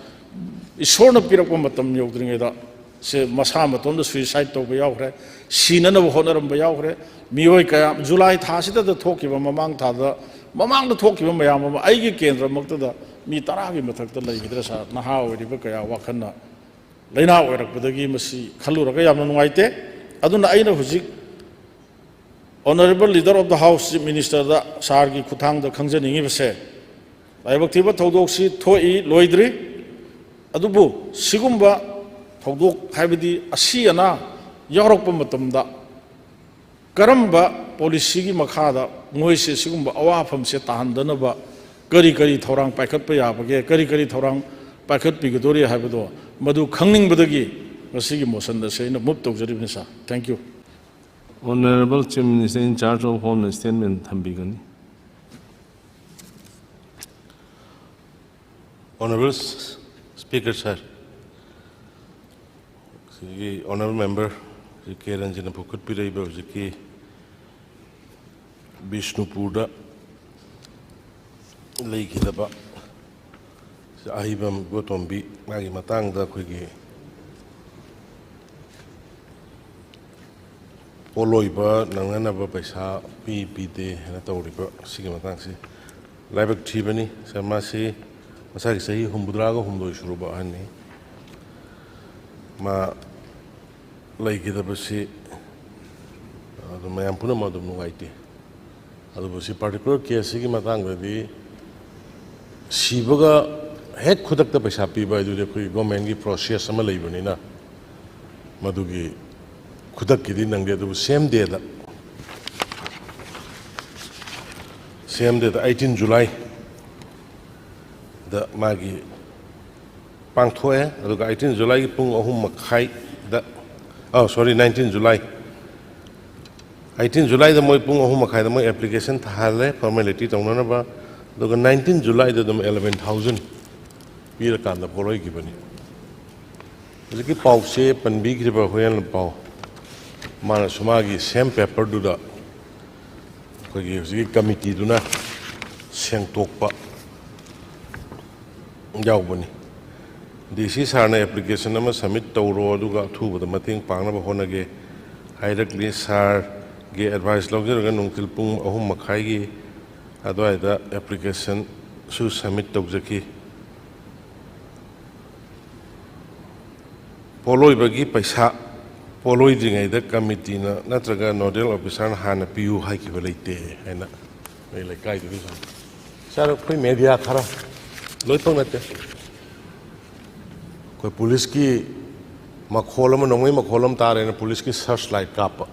ꯏꯁꯣꯔꯅ ꯄꯤꯔꯛꯄ ꯃꯇꯝ ꯌꯧꯗ꯭ꯔꯤꯉꯩꯗ ꯁꯦ ꯃꯁꯥ ꯃꯇꯣꯝꯗ ꯁꯨꯏꯁꯥꯏꯠ ꯇꯧꯕ ꯌꯥꯎꯈ꯭ꯔꯦ, ꯁꯤꯅꯅꯕ ꯍꯣꯠꯅꯔꯝꯕ ꯌꯥꯎꯈ꯭ꯔꯦ꯫ ꯃꯤꯑꯣꯏ ꯀꯌꯥ, ꯖꯨꯂꯥꯏ ꯊꯥꯁꯤꯗ ꯊꯣꯛꯈꯤꯕ, ꯃꯃꯥꯡ ꯊꯥꯗ ꯃꯃꯥꯡꯗ ꯊꯣꯛꯈꯤꯕ ꯃꯌꯥꯝ ꯑꯃ ꯑꯩꯒꯤ ꯀꯦꯟꯗ꯭ꯔꯃꯛꯇꯗ ꯃꯤ ꯇꯔꯥꯒꯤ ꯃꯊꯛꯇ ꯂꯩꯈꯤꯗ꯭ꯔꯥ ꯁꯥꯔ? ꯅꯍꯥ ꯑꯣꯏꯔꯤꯕ ꯀꯌꯥ ꯋꯥꯈꯜꯅ ꯂꯩꯅꯥ ꯑꯣꯏꯔꯛꯄꯗꯒꯤ ꯃꯁꯤ ꯈꯜꯂꯨꯔꯒ ꯌꯥꯝꯅ ꯅꯨꯡꯉꯥꯏꯇꯦ꯫ ꯑꯗꯨꯅ ꯑꯩꯅ ꯍꯧꯖꯤꯛ Honourable Leader of the House, Chief Minister ꯗ ꯁꯥꯔꯒꯤ ꯈꯨꯠꯊꯥꯡꯗ ꯈꯪꯖꯅꯤꯡꯉꯤꯕꯁꯦ, ꯂꯥꯏꯕꯛ ꯊꯤꯕ ꯊꯧꯗꯣꯛꯁꯤ ꯊꯣꯛꯏ, ꯂꯣꯏꯗ꯭ꯔꯤ, ꯑꯗꯨꯕꯨ ꯁꯤꯒꯨꯝꯕ ꯊꯧꯗꯣꯛ, ꯍꯥꯏꯕꯗꯤ ꯑꯁꯤ ꯑꯅꯥ ꯌꯥꯎꯔꯛꯄ ꯃꯇꯝꯗ ꯀꯔꯝꯕ ꯄꯣꯂꯤꯁꯤꯒꯤ ꯃꯈꯥꯗ ꯃꯣꯏꯁꯦ ꯁꯤꯒꯨꯝꯕ ꯑꯋꯥꯐꯝꯁꯦ ꯇꯥꯍꯟꯗꯅꯕ ꯀꯔꯤ ꯀꯔꯤ ꯊꯧꯔꯥꯡ ꯄꯥꯏꯈꯠꯄ ꯌꯥꯕꯒꯦ, ꯀꯔꯤ ꯀꯔꯤ ꯊꯧꯔꯥꯡ ꯄꯥꯏꯈꯠꯄꯤꯒꯗꯧꯔꯤ ꯍꯥꯏꯕꯗꯣ, ꯃꯗꯨ ꯈꯪꯅꯤꯡꯕꯗꯒꯤ ꯉꯁꯤꯒꯤ motion ꯑꯁꯦ ꯑꯩꯅ move ꯇꯧꯖꯔꯤꯕꯅꯤ, sir. Thank you꯫ Honourable Chief Minister in charge of Home statement ꯊꯝꯕꯤꯒꯅꯤ꯫ Honourable Speaker, ꯁꯥꯔ, ꯁꯤꯒꯤ Honourable Member ꯁꯤ ꯀꯦ ꯔꯟꯖꯟꯅ ꯄꯨꯈꯠꯄꯤꯔꯛꯏꯕ ꯍꯧꯖꯤꯛꯀꯤ ꯕꯤꯁꯅꯨꯄꯨꯔꯗ ꯂꯩꯈꯤꯗꯕ ꯑꯍꯩꯕꯝ ꯏꯕꯣꯇꯣꯝꯕꯤ, ꯃꯥꯒꯤ ꯃꯇꯥꯡꯗ ꯑꯩꯈꯣꯏꯒꯤ ꯄꯣꯠꯂꯣꯏꯕ ꯅꯪꯅꯅꯕ ꯄꯩꯁꯥ ꯄꯤ ꯄꯤꯗꯦ ꯍꯥꯏꯅ ꯇꯧꯔꯤꯕ ꯁꯤꯒꯤ ꯃꯇꯥꯡꯁꯤ ꯂꯥꯏꯕꯛ ꯊꯤꯕꯅꯤ꯫ ꯁꯥꯔ, ꯃꯥꯁꯤ ꯃꯁꯥꯒꯤ ꯆꯍꯤ ꯍꯨꯝꯐꯨꯇꯔꯥꯒ ꯍꯨꯝꯗꯣꯏ ꯁꯨꯔꯕ ꯑꯍꯟꯅꯤ꯫ ꯃꯥ ꯂꯩꯈꯤꯗꯕꯁꯤ ꯑꯗꯨꯝ ꯃꯌꯥꯝ ꯄꯨꯝꯅꯃꯛ ꯑꯗꯨꯝ ꯅꯨꯡꯉꯥꯏꯇꯦ꯫ ꯑꯗꯨꯕꯨ ꯁꯤ particular case ꯁꯤꯒꯤ ꯃꯇꯥꯡꯗꯗꯤ ꯁꯤꯕꯒ ꯍꯦꯛ ꯈꯨꯗꯛꯇ ꯄꯩꯁꯥ ꯄꯤꯕ ꯍꯥꯏꯗꯨꯗꯤ ꯑꯩꯈꯣꯏ government ꯀꯤ process ꯑꯃ ꯂꯩꯕꯅꯤꯅ, ꯃꯗꯨꯒꯤ ꯈꯨꯗꯛꯀꯤꯗꯤ ꯅꯪꯗꯦ꯫ ꯑꯗꯨꯕꯨ same day ꯗ, same day ꯗ, eighteen July ꯗ ꯃꯥꯒꯤ ꯄꯥꯡꯊꯣꯛꯑꯦ꯫ ꯑꯗꯨꯒ eighteen July ꯒꯤ ꯄꯨꯡ ꯑꯍꯨꯝ ꯃꯈꯥꯏꯗ, ꯑ, sorry, nineteen July, eighteen July ꯗ ꯃꯣꯏ ꯄꯨꯡ ꯑꯍꯨꯝ ꯃꯈꯥꯏꯗ ꯃꯣꯏ application ꯊꯥꯍꯜꯂꯦ, formality ꯇꯧꯅꯅꯕ꯫ ꯑꯗꯨꯒ nineteen July ꯗ ꯑꯗꯨꯝ eleven thousand ꯄꯤꯔꯀꯥꯟꯗ ꯄꯣꯠꯂꯣꯏꯈꯤꯕꯅꯤ꯫ ꯍꯧꯖꯤꯛꯀꯤ ꯄꯥꯎꯁꯦ ꯄꯟꯕꯤꯈ꯭ꯔꯤꯕ ꯍꯨꯌꯦꯟ ꯄꯥꯎ, ꯃꯥꯅꯁꯨ ꯃꯥꯒꯤ same paper ꯗꯨꯗ ꯑꯩꯈꯣꯏꯒꯤ ꯍꯧꯖꯤꯛꯀꯤ committee ꯗꯨꯅ ꯁꯦꯡꯗꯣꯛꯄ ꯌꯥꯎꯕꯅꯤ꯫ DC sir ꯅ application ꯑꯃ submit ꯇꯧꯔꯣ, ꯑꯗꯨꯒ ꯑꯊꯨꯕꯗ ꯃꯇꯦꯡ ꯄꯥꯡꯅꯕ ꯍꯣꯠꯅꯒꯦ ꯍꯥꯏꯔꯛꯂꯤ꯫ Sir ꯒꯤ advice ꯂꯧꯖꯔꯒ ꯅꯨꯡꯊꯤꯜ ꯄꯨꯡ ꯑꯍꯨꯝ ꯃꯈꯥꯏꯒꯤ ꯑꯗꯨꯋꯥꯏꯗ ꯑꯦꯄ꯭ꯂꯤꯀꯦꯁꯟꯁꯨ ꯁꯕꯃꯤꯠ ꯇꯧꯖꯈꯤ꯫ ꯄꯣꯠꯂꯣꯏꯕꯒꯤ ꯄꯩꯁꯥ ꯄꯣꯠꯂꯣꯏꯗ꯭ꯔꯤꯉꯩꯗ ꯀꯃꯤꯇꯤꯅ ꯅꯠꯇ꯭ꯔꯒ ꯅꯣꯗꯦꯜ ꯑꯣꯐꯤꯁꯥꯔꯅ ꯍꯥꯟꯅ ꯄꯤꯌꯨ ꯍꯥꯏꯈꯤꯕ ꯂꯩꯇꯦ ꯍꯥꯏꯅ ꯑꯩ ꯂꯩꯀꯥꯏꯗꯨꯒꯤ ꯁꯨꯝ, ꯁꯥꯔ, ꯑꯩꯈꯣꯏ ꯃꯦꯗꯤꯌꯥ ꯈꯔ, ꯂꯣꯏ ꯇꯧ ꯅꯠꯇꯦ, ꯑꯩꯈꯣꯏ ꯄꯨꯂꯤꯁꯀꯤ ꯃꯈꯣꯜ ꯑꯃ, ꯅꯣꯡꯃꯩ ꯃꯈꯣꯜ ꯑꯃ ꯇꯥꯔꯦꯅ ꯄꯨꯂꯤꯁꯀꯤ ꯁꯔꯆ ꯂꯥꯏꯠ ꯀꯥꯞꯄ,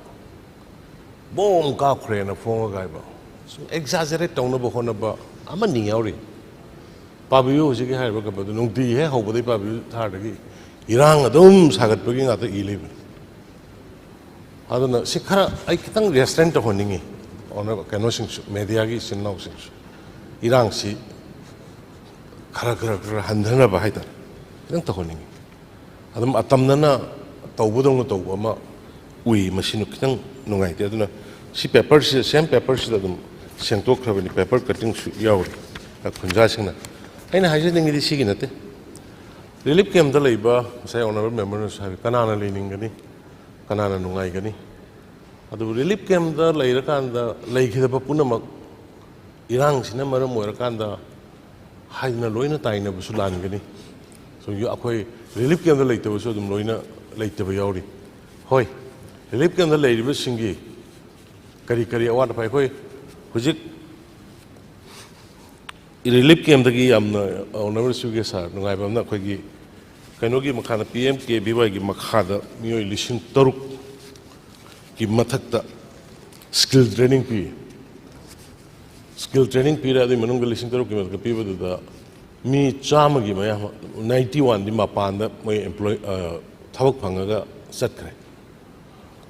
ꯕꯣꯝ ꯀꯥꯞꯈ꯭ꯔꯦꯅ ꯐꯣꯡꯉꯒ ꯍꯥꯏꯕ, ꯁꯨꯝ ꯑꯦꯛꯖꯥꯖꯔꯦꯠ ꯇꯧꯅꯕ ꯍꯣꯠꯅꯕ ꯑꯃꯅꯤ ꯌꯥꯎꯔꯤ꯫ ꯄꯥꯕꯤꯌꯨ, ꯍꯧꯖꯤꯛꯀꯤ ꯍꯥꯏꯔꯤꯕ ꯀꯩꯅꯣꯗꯣ ꯅꯨꯡꯇꯤꯒꯤ ꯍꯦꯛ ꯍꯧꯕꯗꯒꯤ ꯄꯥꯕꯤꯌꯨ ꯊꯥꯔꯗꯒꯤ ꯏꯔꯥꯡ ꯑꯗꯨꯝ ꯁꯥꯒꯠꯄꯒꯤ ꯉꯥꯛꯇ ꯏ ꯂꯩꯕꯅꯤ꯫ ꯑꯗꯨꯅ ꯁꯤ ꯈꯔ ꯑꯩ ꯈꯤꯇꯪ ꯔꯦꯁꯇ꯭ꯔꯦꯟ ꯇꯧꯍꯟꯅꯤꯡꯉꯤ, ꯑꯣꯅ-, ꯀꯩꯅꯣꯁꯤꯡꯁꯨ, ꯃꯦꯗꯤꯌꯥꯒꯤ ꯏꯆꯤꯟ ꯏꯅꯥꯎꯁꯤꯡꯁꯨ, ꯏꯔꯥꯡꯁꯤ ꯈꯔ ꯈꯔ ꯈꯔ ꯍꯟꯊꯅꯕ ꯍꯥꯏꯇꯥꯔꯦ, ꯈꯤꯇꯪ ꯇꯧꯍꯟꯅꯤꯡꯉꯤ꯫ ꯑꯗꯨꯝ ꯑꯇꯝꯅꯅ ꯇꯧꯕꯗꯧꯅ ꯇꯧꯕ ꯑꯃ ꯎꯏ, ꯃꯁꯤꯅ ꯈꯤꯇꯪ ꯅꯨꯡꯉꯥꯏꯇꯦ꯫ ꯑꯗꯨꯅ ꯁꯤ ꯄꯦꯄꯔꯁꯤ, ꯁꯦꯝ ꯄꯦꯄꯔꯁꯤꯗ ꯑꯗꯨꯝ ꯁꯦꯡꯗꯣꯛꯈ꯭ꯔꯕꯅꯤ, ꯄꯦꯄꯔ ꯀꯠꯇꯤꯡꯁꯨ ꯌꯥꯎꯔꯤ ꯈꯨꯟꯖꯥꯁꯤꯡꯅ꯫ ꯑꯩꯅ ꯍꯥꯏꯖꯅꯤꯡꯉꯤꯗꯤ ꯁꯤꯒꯤ ꯅꯠꯇꯦ, ꯔꯤꯂꯤꯐ ꯀꯦꯝꯞꯇ ꯂꯩꯕ, ꯉꯁꯥꯏ ꯑꯣꯅꯔꯦꯕꯜ ꯃꯦꯝꯕꯔꯅꯁꯨ ꯍꯥꯏꯕꯤ, ꯀꯅꯥꯅ ꯂꯩꯅꯤꯡꯒꯅꯤ, ꯀꯅꯥꯅ ꯅꯨꯡꯉꯥꯏꯒꯅꯤ? ꯑꯗꯨꯕꯨ ꯔꯤꯂꯤꯐ ꯀꯦꯝꯞꯇ ꯂꯩꯔꯀꯥꯟꯗ ꯂꯩꯈꯤꯗꯕ ꯄꯨꯝꯅꯃꯛ ꯏꯔꯥꯡꯁꯤꯅ ꯃꯔꯝ ꯑꯣꯏꯔꯀꯥꯟꯗ ꯍꯥꯏꯗꯅ ꯂꯣꯏꯅ ꯇꯥꯏꯅꯕꯁꯨ ꯂꯥꯟꯒꯅꯤ꯫ So, ꯑꯩꯈꯣꯏ ꯔꯤꯂꯤꯐ ꯀꯦꯝꯞꯇ ꯂꯩꯇꯕꯁꯨ ꯑꯗꯨꯝ ꯂꯣꯏꯅ ꯂꯩꯇꯕ ꯌꯥꯎꯔꯤ꯫ ꯍꯣꯏ, ꯔꯤꯂꯤꯐ ꯀꯦꯝꯞꯇ ꯂꯩꯔꯤꯕꯁꯤꯡꯒꯤ ꯀꯔꯤ ꯀꯔꯤ ꯑꯋꯥꯠ ꯑꯄꯥ, ꯑꯩꯈꯣꯏ ꯍꯧꯖꯤꯛ ꯔꯤꯂꯤꯐ ꯀꯦꯝꯞꯇꯒꯤ ꯌꯥꯝꯅ, ꯑꯣꯅꯔꯦꯕꯜ ꯁꯤꯒꯤ ꯁꯥꯔ, ꯅꯨꯡꯉꯥꯏꯕ ꯑꯃꯅ, ꯑꯩꯈꯣꯏꯒꯤ ꯀꯩꯅꯣꯒꯤ ꯃꯈꯥꯗ, ꯄꯤ ꯑꯦꯝ ꯀꯦ ꯚꯤ ꯋꯥꯏꯒꯤ ꯃꯈꯥꯗ ꯃꯤꯑꯣꯏ ꯂꯤꯁꯤꯡ ꯇꯔꯨꯛꯀꯤ ꯃꯊꯛꯇ ꯁ꯭ꯀꯤꯜ ꯇ꯭ꯔꯦꯅꯤꯡ ꯄꯤ꯫ ꯁ꯭ꯀꯤꯜ ꯇ꯭ꯔꯦꯅꯤꯡ ꯄꯤꯔꯦ, ꯑꯗꯨꯒꯤ ꯃꯅꯨꯡꯗ ꯂꯤꯁꯤꯡ ꯇꯔꯨꯛꯀꯤ ꯃꯊꯛꯇ ꯄꯤꯕꯗꯨꯗ ꯃꯤ ꯆꯥꯝꯃꯒꯤ ꯃꯌꯥ, ꯅꯥꯏꯟꯇꯤ ꯋꯥꯟꯗꯤ ꯃꯄꯥꯟꯗ ꯃꯣꯏ ꯑꯦꯝꯄ꯭ꯂꯣꯏ, ꯑ, ꯊꯕꯛ ꯐꯪꯉꯒ ꯆꯠꯈ꯭ꯔꯦ꯫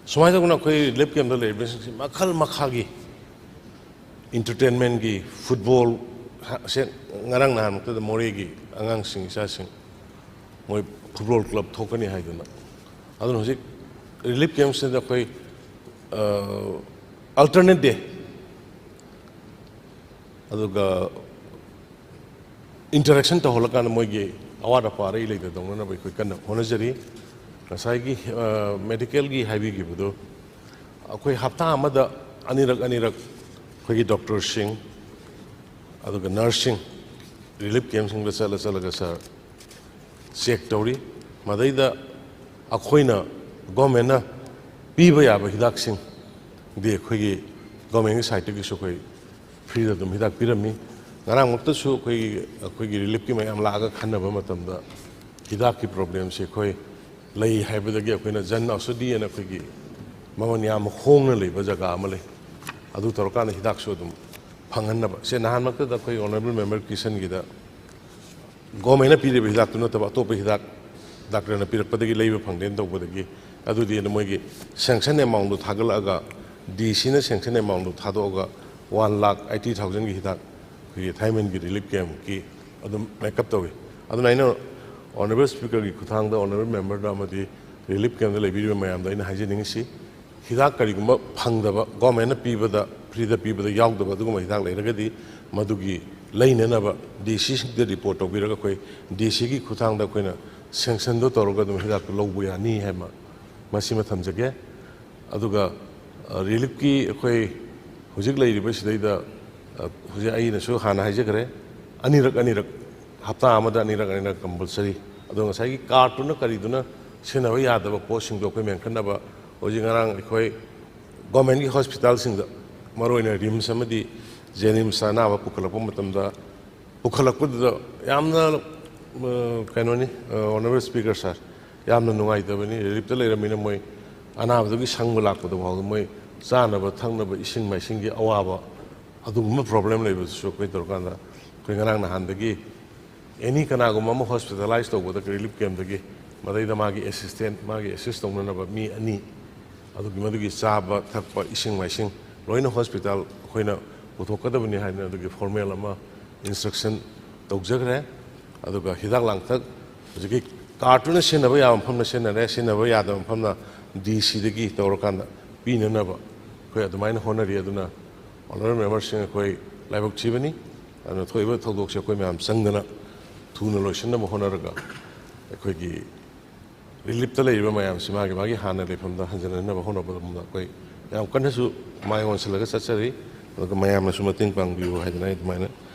ꯁꯨꯃꯥꯏꯅ ꯇꯧꯗꯅ ꯑꯩꯈꯣꯏ ꯔꯤꯂꯤꯐ ꯀꯦꯝꯞꯇ ꯂꯩꯔꯤꯕꯁꯤꯡꯁꯤ ꯃꯈꯜ ꯃꯈꯥꯒꯤ ꯏꯟꯇꯔꯇꯦꯟꯃꯦꯟꯒꯤ, ꯐꯨꯠꯕꯣꯜ ꯍꯥ-, ꯁꯦ ꯉꯔꯥꯡ ꯅꯍꯥꯟꯃꯛꯇꯗ ꯃꯣꯔꯦꯒꯤ ꯑꯉꯥꯡꯁꯤꯡ, ꯏꯆꯥꯁꯤꯡ, ꯃꯣꯏ ꯐꯨꯠꯕꯣꯜ ꯀ꯭ꯂꯕ ꯊꯣꯛꯀꯅꯤ ꯍꯥꯏꯗꯅ꯫ ꯑꯗꯨꯅ ꯍꯧꯖꯤꯛ ꯔꯤꯂꯤꯐ ꯀꯦꯝꯞꯁꯤꯗ ꯑꯩꯈꯣꯏ, ꯑ, ꯑꯜꯇꯔꯅꯦꯠ ꯗꯦ, ꯑꯗꯨꯒ ꯏꯟꯇꯔꯦꯛꯁꯟ ꯇꯧꯍꯜꯂꯀꯥꯟꯗ ꯃꯣꯏꯒꯤ ꯑꯋꯥꯠ ꯑꯄꯥ ꯑꯔꯩ ꯂꯩꯇ ꯇꯧꯅꯅꯕ ꯑꯩꯈꯣꯏ ꯀꯟꯅ ꯍꯣꯠꯅꯖꯔꯤ꯫ ꯉꯁꯥꯏꯒꯤ, ꯑ, ꯃꯦꯗꯤꯀꯦꯜꯒꯤ ꯍꯥꯏꯕꯤꯈꯤꯕꯗꯣ, ꯑꯩꯈꯣꯏ ꯍꯞꯇꯥ ꯑꯃꯗ ꯑꯅꯤꯔꯛ ꯑꯅꯤꯔꯛ ꯑꯩꯈꯣꯏꯒꯤ ꯗꯣꯛꯇꯔꯁꯤꯡ, ꯑꯗꯨꯒ ꯅꯔꯁꯁꯤꯡ ꯔꯤꯂꯤꯐ ꯀꯦꯝꯁꯤꯡꯗ ꯆꯠꯂ ꯆꯠꯂꯒ ꯁꯥꯔ ꯆꯦꯛ ꯇꯧꯔꯤ꯫ ꯃꯗꯩꯗ ꯑꯩꯈꯣꯏꯅ ꯒꯣꯔꯃꯦꯟꯅ ꯄꯤꯕ ꯌꯥꯕ ꯍꯤꯗꯥꯛꯁꯤꯡꯗꯤ ꯑꯩꯈꯣꯏꯒꯤ ꯒꯣꯔꯃꯦꯟꯒꯤ ꯁꯥꯏꯠꯇꯒꯤꯁꯨ ꯑꯩꯈꯣꯏ ꯐ꯭ꯔꯤꯗ ꯑꯗꯨꯝ ꯍꯤꯗꯥꯛ ꯄꯤꯔꯝꯃꯤ꯫ ꯉꯔꯥꯡꯃꯛꯇꯁꯨ ꯑꯩꯈꯣꯏꯒꯤ ꯑꯩꯈꯣꯏꯒꯤ ꯔꯤꯂꯤꯐꯀꯤ ꯃꯌꯥꯝ ꯂꯥꯛꯑꯒ ꯈꯟꯅꯕ ꯃꯇꯝꯗ ꯍꯤꯗꯥꯛꯀꯤ ꯄ꯭ꯔꯣꯕ꯭ꯂꯦꯝꯁꯦ ꯑꯩꯈꯣꯏ ꯂꯩ ꯍꯥꯏꯕꯗꯒꯤ ꯑꯩꯈꯣꯏꯅ ꯖꯟ ꯑꯧꯁꯗꯤ ꯑꯅ ꯑꯩꯈꯣꯏꯒꯤ ꯃꯃꯜ ꯌꯥꯝ ꯍꯣꯡꯅ ꯂꯩꯕ ꯖꯒꯥ ꯑꯃ ꯂꯩ꯫ ꯑꯗꯨ ꯇꯧꯔꯀꯥꯟꯗ ꯍꯤꯗꯥꯛꯁꯨ ꯑꯗꯨꯝ ꯐꯪꯍꯟꯅꯕ꯫ ꯁꯦ, ꯅꯍꯥꯟꯃꯛꯇꯗ ꯑꯩꯈꯣꯏ ꯑꯣꯅꯔꯦꯕꯜ ꯃꯦꯝꯕꯔ ꯀꯤꯁꯟꯒꯤꯗ ꯒꯣꯔꯃꯦꯟꯅ ꯄꯤꯔꯤꯕ ꯍꯤꯗꯥꯛꯇꯨ ꯅꯠꯇꯕ ꯑꯇꯣꯞꯄ ꯍꯤꯗꯥꯛ ꯗꯥꯛꯇꯔꯅ ꯄꯤꯔꯛꯄꯗꯒꯤ ꯂꯩꯕ ꯐꯪꯗꯦꯅ ꯇꯧꯕꯗꯒꯤ, ꯑꯗꯨꯗꯤ ꯑꯗꯨꯝ ꯃꯣꯏꯒꯤ ꯁꯦꯡꯁꯟ ꯑꯦꯃꯥꯎꯟꯗꯨ ꯊꯥꯒꯠꯂꯛꯑꯒ, ꯗꯤ ꯁꯤꯅ ꯁꯦꯡꯁꯟ ꯑꯦꯃꯥꯎꯟꯗꯨ ꯊꯥꯗꯣꯛꯑꯒ ꯋꯥꯟ ꯂꯥꯛ ꯑꯩꯠꯇꯤ ꯊꯥꯎꯖꯟꯒꯤ ꯍꯤꯗꯥꯛ ꯑꯩꯈꯣꯏꯒꯤ ꯊꯥꯏꯃꯟꯒꯤ ꯔꯤꯂꯤꯐ ꯀꯦꯝꯞꯀꯤ ꯑꯗꯨꯝ ꯃꯦꯀꯞ ꯇꯧꯏ꯫ ꯑꯗꯨꯅ ꯑꯩꯅ ꯑꯣꯅꯔꯦꯕꯜ ꯁ꯭ꯄꯤꯀꯔꯒꯤ ꯈꯨꯠꯊꯥꯡꯗ ꯑꯣꯅꯔꯦꯕꯜ ꯃꯦꯝꯕꯔꯗ ꯑꯃꯗꯤ ꯔꯤꯂꯤꯐ ꯀꯦꯝꯞꯇ ꯂꯩꯕꯤꯔꯤꯕ ꯃꯌꯥꯝꯗ ꯑꯩꯅ ꯍꯥꯏꯖꯅꯤꯡꯉꯤꯁꯤ, ꯍꯤꯗꯥꯛ ꯀꯔꯤꯒꯨꯝꯕ ꯐꯪꯗꯕ, ꯒꯣꯔꯃꯦꯟꯅ ꯄꯤꯕꯗ, ꯐ꯭ꯔꯤꯗ ꯄꯤꯕꯗ ꯌꯥꯎꯗꯕ ꯑꯗꯨꯒꯨꯝꯕ ꯍꯤꯗꯥꯛ ꯂꯩꯔꯒꯗꯤ ꯃꯗꯨꯒꯤ ꯂꯩꯅꯅꯕ ꯗꯤ ꯁꯤꯁꯤꯡꯗ ꯔꯤꯄꯣꯔꯠ ꯇꯧꯕꯤꯔꯒ ꯑꯩꯈꯣꯏ ꯗꯤ ꯁꯤꯒꯤ ꯈꯨꯠꯊꯥꯡꯗ ꯑꯩꯈꯣꯏꯅ ꯁꯦꯡꯁꯟꯗꯣ ꯇꯧꯔꯒ ꯑꯗꯨꯝ ꯍꯤꯗꯥꯛꯇꯨ ꯂꯧꯕ ꯌꯥꯅꯤ ꯍꯥꯏꯕ ꯃꯁꯤꯃ ꯊꯝꯖꯒꯦ꯫ ꯑꯗꯨꯒ, ꯑ, ꯔꯤꯂꯤꯐꯀꯤ ꯑꯩꯈꯣꯏ ꯍꯧꯖꯤꯛ ꯂꯩꯔꯤꯕ ꯁꯤꯗꯩꯗ, ꯑ, ꯍꯧꯖꯤꯛ ꯑꯩꯅꯁꯨ ꯍꯥꯟꯅ ꯍꯥꯏꯖꯈ꯭ꯔꯦ, ꯑꯅꯤꯔꯛ ꯑꯅꯤꯔꯛ, ꯍꯞꯇꯥ ꯑꯃꯗ ꯑꯅꯤꯔꯛ ꯑꯅꯤꯔꯛ ꯀꯝꯄꯜꯁꯔꯤ꯫ ꯑꯗꯣ ꯉꯁꯥꯏꯒꯤ ꯀꯥꯔꯠꯇꯨꯅ ꯀꯔꯤꯗꯨꯅ ꯁꯤꯖꯤꯟꯅꯕ ꯌꯥꯗꯕ ꯄꯣꯠꯁꯤꯡꯗꯣ ꯑꯩꯈꯣꯏ ꯃꯦꯟꯈꯠꯅꯕ ꯍꯧꯖꯤꯛ ꯉꯔꯥꯡ ꯑꯩꯈꯣꯏ ꯒꯣꯔꯃꯦꯟꯒꯤ ꯍꯣꯁꯄꯤꯇꯥꯜꯁꯤꯡꯗ, ꯃꯔꯨꯑꯣꯏꯅ ꯔꯤꯝꯁ ꯑꯃꯗꯤ ꯖꯦꯅꯤꯝꯁꯇ ꯑꯅꯥꯕ ꯄꯨꯈꯠꯂꯛꯄ ꯃꯇꯝꯗ, ꯄꯨꯈꯠꯂꯛꯄꯗꯨꯗ ꯌꯥꯝꯅ, ꯑ, ꯀꯩꯅꯣꯅꯤ, ꯑ, ꯑꯣꯅꯔꯦꯕꯜ ꯁ꯭ꯄꯤꯀꯔ ꯁꯥꯔ, ꯌꯥꯝꯅ ꯅꯨꯡꯉꯥꯏꯇꯕꯅꯤ꯫ ꯔꯤꯂꯤꯐꯇ ꯂꯩꯔꯝꯃꯤꯅ ꯃꯣꯏ ꯑꯅꯥꯕꯗꯨꯒꯤ ꯁꯪꯕ ꯂꯥꯛꯄꯗ ꯐꯥꯎꯗ ꯃꯣꯏ ꯆꯥꯅꯕ ꯊꯛꯅꯕ ꯏꯁꯤꯡ ꯃꯥꯏꯁꯤꯡꯒꯤ ꯑꯋꯥꯕ, ꯑꯗꯨꯒꯨꯝꯕ ꯄ꯭ꯔꯣꯕ꯭ꯂꯦꯝ ꯂꯩꯕꯗꯨꯁꯨ ꯑꯩꯈꯣꯏ ꯇꯧꯔꯀꯥꯟꯗ ꯑꯩꯈꯣꯏ ꯉꯔꯥꯡ ꯅꯍꯥꯟꯗꯒꯤ ꯑꯦꯅꯤ ꯀꯅꯥꯒꯨꯝꯕ ꯑꯃ ꯍꯣꯁꯄꯤꯇꯥꯂꯥꯏꯁ ꯇꯧꯕꯗ ꯔꯤꯂꯤꯐ ꯀꯦꯝꯞꯇꯒꯤ ꯃꯗꯩꯗ ꯃꯥꯒꯤ ꯑꯦꯁꯤꯁꯇꯦꯟ, ꯃꯥꯒꯤ ꯑꯦꯁꯤꯁ ꯇꯧꯅꯅꯕ ꯃꯤ ꯑꯅꯤ, ꯑꯗꯨꯒꯤ ꯃꯗꯨꯒꯤ ꯆꯥꯕ ꯊꯛꯄ ꯏꯁꯤꯡ ꯃꯥꯏꯁꯤꯡ ꯂꯣꯏꯅ ꯍꯣꯁꯄꯤꯇꯥꯜ ꯑꯩꯈꯣꯏꯅ ꯄꯨꯊꯣꯛꯀꯗꯕꯅꯤ ꯍꯥꯏꯅ ꯑꯗꯨꯒꯤ ꯐꯣꯔꯃꯦꯜ ꯑꯃ ꯏꯟꯁꯇ꯭ꯔꯛꯁꯟ ꯇꯧꯖꯈ꯭ꯔꯦ꯫ ꯑꯗꯨꯒ ꯍꯤꯗꯥꯛ ꯂꯥꯡꯊꯛ ꯍꯧꯖꯤꯛꯀꯤ ꯀꯥꯔꯠꯇꯨꯅ ꯁꯤꯖꯤꯟꯅꯕ ꯌꯥꯕ ꯃꯐꯝꯗ ꯁꯤꯖꯤꯟꯅꯔꯦ, ꯁꯤꯖꯤꯟꯅꯕ ꯌꯥꯗꯕ ꯃꯐꯝꯗ ꯗꯤ ꯁꯤꯗꯒꯤ ꯇꯧꯔꯀꯥꯟꯗ ꯄꯤꯅꯅꯕ ꯑꯩꯈꯣꯏ ꯑꯗꯨꯃꯥꯏꯅ ꯍꯣꯠꯅꯔꯤ꯫ ꯑꯗꯨꯅ ꯑꯣꯅꯔꯦꯕꯜ ꯃꯦꯝꯕꯔꯁꯤꯡ, ꯑꯩꯈꯣꯏ ꯂꯥꯏꯕꯛ ꯊꯤꯕꯅꯤ꯫ ꯑꯗꯨꯅ ꯊꯣꯛꯏꯕ ꯊꯧꯗꯣꯛꯁꯦ ꯑꯩꯈꯣꯏ ꯃꯌꯥꯝ ꯆꯪꯗꯅ ꯊꯨꯅ ꯂꯣꯏꯁꯤꯟꯅꯕ ꯍꯣꯠꯅꯔꯒ ꯑꯩꯈꯣꯏꯒꯤ ꯔꯤꯂꯤꯞꯇ ꯂꯩꯔꯤꯕ ꯃꯌꯥꯝꯁꯤ ꯃꯥꯒꯤ ꯃꯥꯒꯤ ꯍꯥꯟꯅ ꯂꯩꯐꯝꯗ ꯍꯟꯖꯤꯟꯅꯅꯕ ꯍꯣꯠꯅꯕꯗ ꯑꯩꯈꯣꯏ ꯌꯥꯝ ꯀꯟꯅꯁꯨ ꯃꯥꯏ ꯑꯣꯟꯁꯤꯜꯂꯒ ꯆꯠꯆꯔꯤ꯫ ꯑꯗꯨꯒ ꯃꯌꯥꯝꯅꯁꯨ ꯃꯇꯦꯡ ꯄꯥꯡꯕꯤꯌꯨ ꯍꯥꯏꯗꯅ ꯑꯩ ꯑꯗꯨꯃꯥꯏꯅ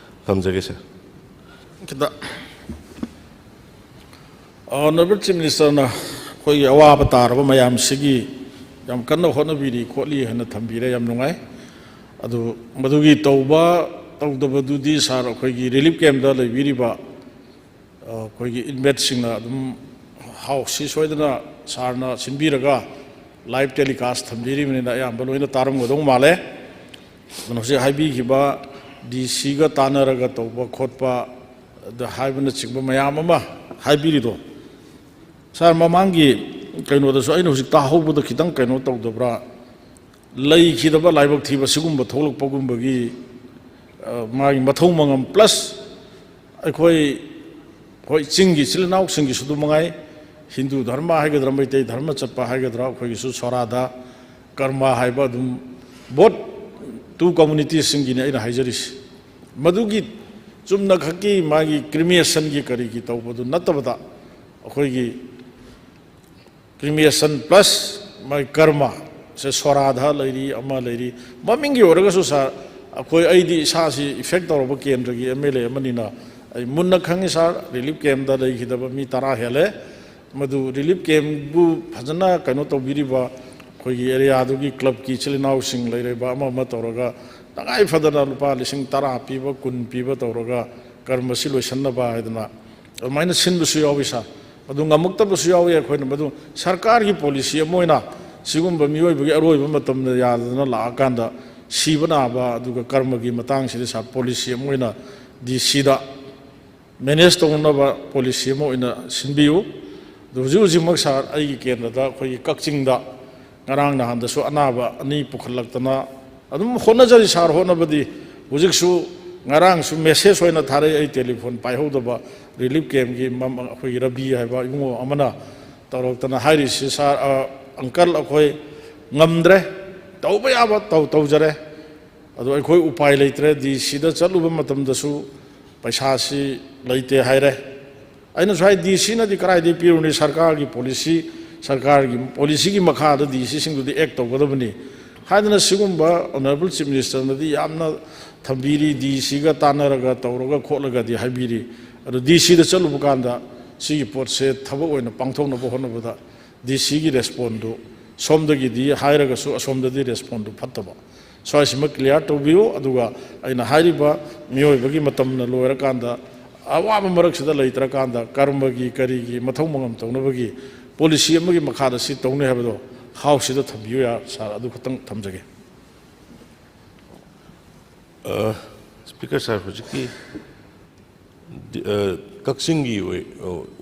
ꯊꯝꯖꯒꯦ, ꯁꯥꯔ꯫ ꯈꯤꯇ, ꯑ, ꯑꯣꯅꯔꯦꯕꯜ ꯆꯤꯐ ꯃꯤꯅꯤꯁꯇꯔꯅ ꯑꯩꯈꯣꯏꯒꯤ ꯑꯋꯥꯕ ꯇꯥꯔꯕ ꯃꯌꯥꯝꯁꯤꯒꯤ ꯌꯥꯝ ꯀꯟꯅ ꯍꯣꯠꯅꯕꯤꯔꯤ ꯈꯣꯠꯂꯤ ꯍꯥꯏꯅ ꯊꯝꯕꯤꯔꯦ, ꯌꯥꯝ ꯅꯨꯡꯉꯥꯏ꯫ ꯑꯗꯨ ꯃꯗꯨꯒꯤ ꯇꯧꯕ ꯇꯧꯗꯕꯗꯨꯗꯤ, ꯁꯥꯔ, ꯑꯩꯈꯣꯏꯒꯤ ꯔꯤꯂꯤꯐ ꯀꯦꯝꯞꯇ ꯂꯩꯕꯤꯔꯤꯕ ꯑ, ꯑꯩꯈꯣꯏꯒꯤ ꯏꯟꯃꯦꯠꯁꯤꯡꯅ ꯑꯗꯨꯝ ꯍꯥꯎꯁꯁꯤ ꯁꯣꯏꯗꯅ ꯁꯥꯔꯅ ꯁꯤꯟꯕꯤꯔꯒ ꯂꯥꯏꯚ ꯇꯦꯂꯤꯀꯥꯁ ꯊꯝꯕꯤꯔꯤꯕꯅꯤꯅ ꯑꯌꯥꯝꯕ ꯂꯣꯏꯅ ꯇꯥꯔꯝꯒꯗꯧ ꯃꯥꯜꯂꯦ꯫ ꯑꯗꯨꯅ ꯍꯧꯖꯤꯛ ꯍꯥꯏꯕꯤꯈꯤꯕ ꯗꯤ ꯁꯤꯒ ꯇꯥꯟꯅꯔꯒ ꯇꯧꯕ ꯈꯣꯠꯄ, ꯑꯗ ꯍꯥꯏꯕꯅꯆꯤꯡꯕ ꯃꯌꯥꯝ ꯑꯃ ꯍꯥꯏꯕꯤꯔꯤꯗꯣ, ꯁꯥꯔ, ꯃꯃꯥꯡꯒꯤ ꯀꯩꯅꯣꯗꯁꯨ ꯑꯩꯅ ꯍꯧꯖꯤꯛ ꯇꯥꯍꯧꯕꯗ ꯈꯤꯇꯪ ꯀꯩꯅꯣ ꯇꯧꯗꯕ꯭ꯔꯥ, ꯂꯩꯈꯤꯗꯕ ꯂꯥꯏꯕꯛ ꯊꯤꯕ ꯁꯤꯒꯨꯝꯕ ꯊꯣꯛꯂꯛꯄꯒꯨꯝꯕꯒꯤ, ꯑ, ꯃꯥꯒꯤ ꯃꯊꯧ ꯃꯉꯝ, ꯄ꯭ꯂꯁ ꯑꯩꯈꯣꯏ, ꯍꯣꯏ, ꯆꯤꯡꯒꯤ ꯏꯆꯤꯜ ꯏꯅꯥꯎꯁꯤꯡꯒꯤꯁꯨ ꯑꯗꯨꯝ ꯃꯉꯥꯏ, ꯍꯤꯟꯗꯨ ꯙꯔꯃ ꯍꯥꯏꯒꯗ꯭ꯔꯥ, ꯃꯩꯇꯩ ꯙꯔꯃ ꯆꯠꯄ ꯍꯥꯏꯒꯗ꯭ꯔꯥ, ꯑꯩꯈꯣꯏꯒꯤꯁꯨ ꯁꯣꯔꯥꯗ, ꯀꯔꯃ ꯍꯥꯏꯕ ꯑꯗꯨꯝ both two communityꯁꯤꯡꯒꯤꯅꯤ ꯑꯩꯅ ꯍꯥꯏꯖꯔꯤꯁꯤ꯫ ꯃꯗꯨꯒꯤ ꯆꯨꯝꯅꯈꯛꯀꯤ ꯃꯥꯒꯤ ꯀ꯭ꯔꯤꯃꯦꯁꯟꯒꯤ ꯀꯔꯤꯒꯤ ꯇꯧꯕꯗꯨ ꯅꯠꯇꯕꯗ, ꯑꯩꯈꯣꯏꯒꯤ ꯀ꯭ꯔꯤꯃꯦꯁꯟ ꯄ꯭ꯂꯁ ꯃꯥꯒꯤ ꯀꯔꯃ ꯁꯦ, ꯁꯣꯔꯥꯗ ꯂꯩꯔꯤ, ꯑꯃ ꯂꯩꯔꯤ, ꯃꯃꯤꯡꯒꯤ ꯑꯣꯏꯔꯒꯁꯨ, ꯁꯥꯔ, ꯑꯩꯈꯣꯏ, ꯑꯩꯗꯤ ꯏꯁꯥꯁꯤ ꯏꯐꯦꯛ ꯇꯧꯔꯕ ꯀꯦꯟꯗ꯭ꯔꯒꯤ ꯑꯦꯝ ꯑꯦꯜ ꯑꯦ ꯑꯃꯅꯤꯅ ꯑꯩ ꯃꯨꯟꯅ ꯈꯪꯉꯤ, ꯁꯥꯔ꯫ ꯔꯤꯂꯤꯐ ꯀꯦꯝꯞꯇ ꯂꯩꯈꯤꯗꯕ ꯃꯤ ꯇꯔꯥ ꯍꯦꯜꯂꯦ꯫ ꯃꯗꯨ ꯔꯤꯂꯤꯐ ꯀꯦꯝꯞꯕꯨ ꯐꯖꯅ ꯀꯩꯅꯣ ꯇꯧꯕꯤꯔꯤꯕ ꯑꯩꯈꯣꯏꯒꯤ ꯑꯦꯔꯤꯌꯥꯗꯨꯒꯤ ꯀ꯭ꯂꯕꯀꯤ ꯏꯆꯤꯜ ꯏꯅꯥꯎꯁꯤꯡ ꯂꯩꯔꯤꯕ ꯑꯃ ꯑꯃ ꯇꯧꯔꯒ ꯇꯉꯥꯏ ꯐꯗꯅ ꯂꯨꯄꯥ ꯂꯤꯁꯤꯡ ꯇꯔꯥ ꯄꯤꯕ, ꯀꯨꯟ ꯄꯤꯕ ꯇꯧꯔꯒ ꯀꯔꯃꯁꯤ ꯂꯣꯏꯁꯤꯟꯅꯕ ꯍꯥꯏꯗꯅ ꯑꯗꯨꯃꯥꯏꯅ ꯁꯤꯟꯕꯁꯨ ꯌꯥꯎꯏ, ꯁꯥꯔ꯫ ꯑꯗꯨ ꯉꯝꯃꯛꯇꯕꯁꯨ ꯌꯥꯎꯏ꯫ ꯑꯩꯈꯣꯏꯅ ꯃꯗꯨ ꯁꯔꯀꯥꯔꯒꯤ ꯄꯣꯂꯤꯁꯤ ꯑꯃ ꯑꯣꯏꯅ ꯁꯤꯒꯨꯝꯕ ꯃꯤꯑꯣꯏꯕꯒꯤ ꯑꯔꯣꯏꯕ ꯃꯇꯝꯗ ꯌꯥꯗꯗꯅ ꯂꯥꯛꯑꯀꯥꯟꯗ ꯁꯤꯕ ꯅꯥꯕ ꯑꯗꯨꯒ ꯀꯔꯃꯒꯤ ꯃꯇꯥꯡꯁꯤꯗꯤ, ꯁꯥꯔ, ꯄꯣꯂꯤꯁꯤ ꯑꯃ ꯑꯣꯏꯅ ꯗꯤ ꯁꯤꯗ ꯃꯦꯅꯦꯖ ꯇꯧꯅꯅꯕ ꯄꯣꯂꯤꯁꯤ ꯑꯃ ꯑꯣꯏꯅ ꯁꯤꯟꯕꯤꯌꯨ꯫ ꯑꯗꯨ ꯍꯧꯖꯤꯛ ꯍꯧꯖꯤꯛꯃꯛ, ꯁꯥꯔ, ꯑꯩꯒꯤ ꯀꯦꯟꯗ꯭ꯔꯗ, ꯑꯩꯈꯣꯏꯒꯤ ꯀꯛꯆꯤꯡꯗ ꯉꯔꯥꯡ ꯅꯍꯥꯟꯗꯁꯨ ꯑꯅꯥꯕ ꯑꯅꯤ ꯄꯨꯈꯠꯂꯛꯇꯅ ꯑꯗꯨꯝ ꯍꯣꯠꯅꯖꯔꯤ, ꯁꯥꯔ, ꯍꯣꯠꯅꯕꯗꯤ꯫ ꯍꯧꯖꯤꯛꯁꯨ, ꯉꯔꯥꯡꯁꯨ ꯃꯦꯁꯦꯖ ꯑꯣꯏꯅ ꯊꯥꯔꯛꯏ, ꯑꯩ ꯇꯦꯂꯤꯐꯣꯟ ꯄꯥꯏꯍꯧꯗꯕ, ꯔꯤꯂꯤꯐ ꯀꯦꯝꯞꯀꯤ ꯃꯝ-, ꯑꯩꯈꯣꯏꯒꯤ ꯔꯕꯤ ꯍꯥꯏꯕ ꯏꯕꯨꯡꯉꯣ ꯑꯃꯅ ꯇꯧꯔꯛꯇꯅ ꯍꯥꯏꯔꯤꯁꯤ, "ꯁꯥꯔ, ꯑ, ꯑꯪꯀꯜ, ꯑꯩꯈꯣꯏ ꯉꯝꯗ꯭ꯔꯦ, ꯇꯧꯕ ꯌꯥꯕ ꯇꯧ-, ꯇꯧꯖꯔꯦ, ꯑꯗꯣ ꯑꯩꯈꯣꯏ ꯎꯄꯥꯏ ꯂꯩꯇ꯭ꯔꯦ, ꯗꯤ ꯁꯤꯗ ꯆꯠꯂꯨꯕ ꯃꯇꯝꯗꯁꯨ ꯄꯩꯁꯥꯁꯤ ꯂꯩꯇꯦ ꯍꯥꯏꯔꯦ"꯫ ꯑꯩꯅꯁꯨ ꯍꯥꯏ, "ꯗꯤ ꯁꯤꯅꯗꯤ ꯀꯗꯥꯏꯗꯒꯤ ꯄꯤꯔꯨꯅꯤ? ꯁꯔꯀꯥꯔꯒꯤ ꯄꯣꯂꯤꯁꯤ, ꯁꯔꯀꯥꯔꯒꯤ ꯄꯣꯂꯤꯁꯤꯒꯤ ꯃꯈꯥꯗ ꯗꯤ ꯁꯤꯁꯤꯡꯗꯨꯗꯤ ꯑꯦꯛ ꯇꯧꯒꯗꯕꯅꯤ"꯫ ꯍꯥꯏꯗꯅ ꯁꯤꯒꯨꯝꯕ Honourable Chief Minister ꯅꯗꯤ ꯌꯥꯝꯅ ꯊꯝꯕꯤꯔꯤ, ꯗꯤ ꯁꯤꯒ ꯇꯥꯟꯅꯔꯒ ꯇꯧꯔꯒ ꯈꯣꯠꯂꯒꯗꯤ ꯍꯥꯏꯕꯤꯔꯤ꯫ ꯑꯗꯨ ꯗꯤ ꯁꯤꯗ ꯆꯠꯂꯨꯕ ꯀꯥꯟꯗ ꯁꯤꯒꯤ ꯄꯣꯠꯁꯦ ꯊꯕꯛ ꯑꯣꯏꯅ ꯄꯥꯡꯊꯣꯛꯅꯕ ꯍꯣꯠꯅꯕꯗ ꯗꯤ ꯁꯤꯒꯤ response ꯗꯨ ꯁꯣꯝꯗꯒꯤꯗꯤ ꯍꯥꯏꯔꯒꯁꯨ ꯑꯁꯣꯝꯗꯗꯤ response ꯗꯨ ꯐꯠꯇꯕ꯫ ꯁ꯭ꯋꯥꯏꯁꯤꯃ clear ꯇꯧꯕꯤꯌꯨ꯫ ꯑꯗꯨꯒ ꯑꯩꯅ ꯍꯥꯏꯔꯤꯕ ꯃꯤꯑꯣꯏꯕꯒꯤ ꯃꯇꯝꯅ ꯂꯣꯏꯔꯀꯥꯟꯗ ꯑꯋꯥꯕ ꯃꯔꯛꯁꯤꯗ ꯂꯩꯇ꯭ꯔꯀꯥꯟꯗ ꯀꯔꯃꯒꯤ ꯀꯔꯤꯒꯤ ꯃꯊꯧ ꯃꯉꯝ ꯇꯧꯅꯕꯒꯤ policy ꯑꯃꯒꯤ ꯃꯈꯥꯗ ꯁꯤ ꯇꯧꯅꯤ ꯍꯥꯏꯕꯗꯣ House ꯁꯤꯗ ꯊꯝꯕꯤꯌꯨ ꯌꯥ-, sir꯫ ꯑꯗꯨ ꯈꯛꯇꯪ ꯊꯝꯖꯒꯦ꯫ Speaker sir, ꯍꯧꯖꯤꯛꯀꯤ ꯗꯤ-, ꯑ, ꯀꯛꯆꯤꯡꯒꯤ ꯑꯣꯏ-,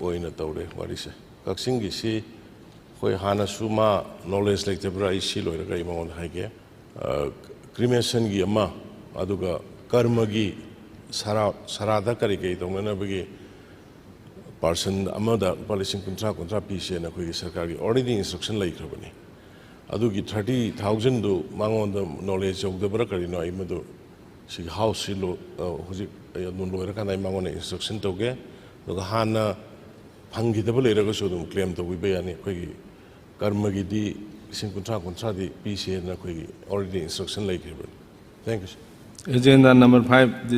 ꯑꯣꯏꯅ ꯇꯧꯔꯦ ꯋꯥꯔꯤꯁꯦ꯫ ꯀꯛꯆꯤꯡꯒꯤꯁꯤ ꯑꯩꯈꯣꯏ ꯍꯥꯟꯅꯁꯨ ꯃꯥ knowledge ꯂꯩꯇꯕ꯭ꯔꯥ, ꯑꯩ ꯁꯤ ꯂꯣꯏꯔꯒ ꯑꯩ ꯃꯉꯣꯟꯗ ꯍꯥꯏꯒꯦ꯫ ꯑ, cremation ꯒꯤ ꯑꯃ, ꯑꯗꯨꯒ ꯀꯔꯃꯒꯤ ꯁꯔꯥ-, ꯁꯔꯥꯗ ꯀꯔꯤ ꯀꯔꯤ ꯇꯧꯅꯅꯕꯒꯤ person ꯑꯃꯗ ꯂꯨꯄꯥ ꯂꯤꯁꯤꯡ ꯀꯨꯟꯊ꯭ꯔꯥ, ꯀꯨꯟꯊ꯭ꯔꯥ ꯄꯤꯁꯦꯅ ꯑꯩꯈꯣꯏꯒꯤ ꯁꯔꯀꯥꯔꯒꯤ already instruction ꯂꯩꯈ꯭ꯔꯕꯅꯤ꯫ ꯑꯗꯨꯒꯤ thirty thousand ꯗꯨ ꯃꯉꯣꯟꯗ knowledge ꯌꯧꯗꯕ꯭ꯔꯥ ꯀꯔꯤꯅꯣ, ꯑꯩ ꯃꯗꯨ ꯁꯤꯒꯤ House ꯁꯤ ꯂꯣ-, ꯑ, ꯍꯧꯖꯤꯛ ꯑꯩ ꯑꯗꯨꯝ ꯂꯣꯏꯔꯀꯥꯟꯗ ꯑꯩ ꯃꯉꯣꯟꯗ instruction ꯇꯧꯒꯦ꯫ ꯑꯗꯨꯒ ꯍꯥꯟꯅ ꯐꯪꯈꯤꯗꯕ ꯂꯩꯔꯒꯁꯨ ꯑꯗꯨꯝ claim ꯇꯧꯕꯤꯕ ꯌꯥꯅꯤ꯫ ꯑꯩꯈꯣꯏꯒꯤ ꯀꯔꯃꯒꯤꯗꯤ ꯂꯤꯁꯤꯡ ꯀꯨꯟꯊ꯭ꯔꯥ, ꯀꯨꯟꯊ꯭ꯔꯥꯗꯤ ꯄꯤꯁꯦꯅ ꯑꯩꯈꯣꯏꯒꯤ already instruction ꯂꯩꯈ꯭ꯔꯤꯕꯅꯤ꯫ Thank you, sir꯫ Agenda number five, the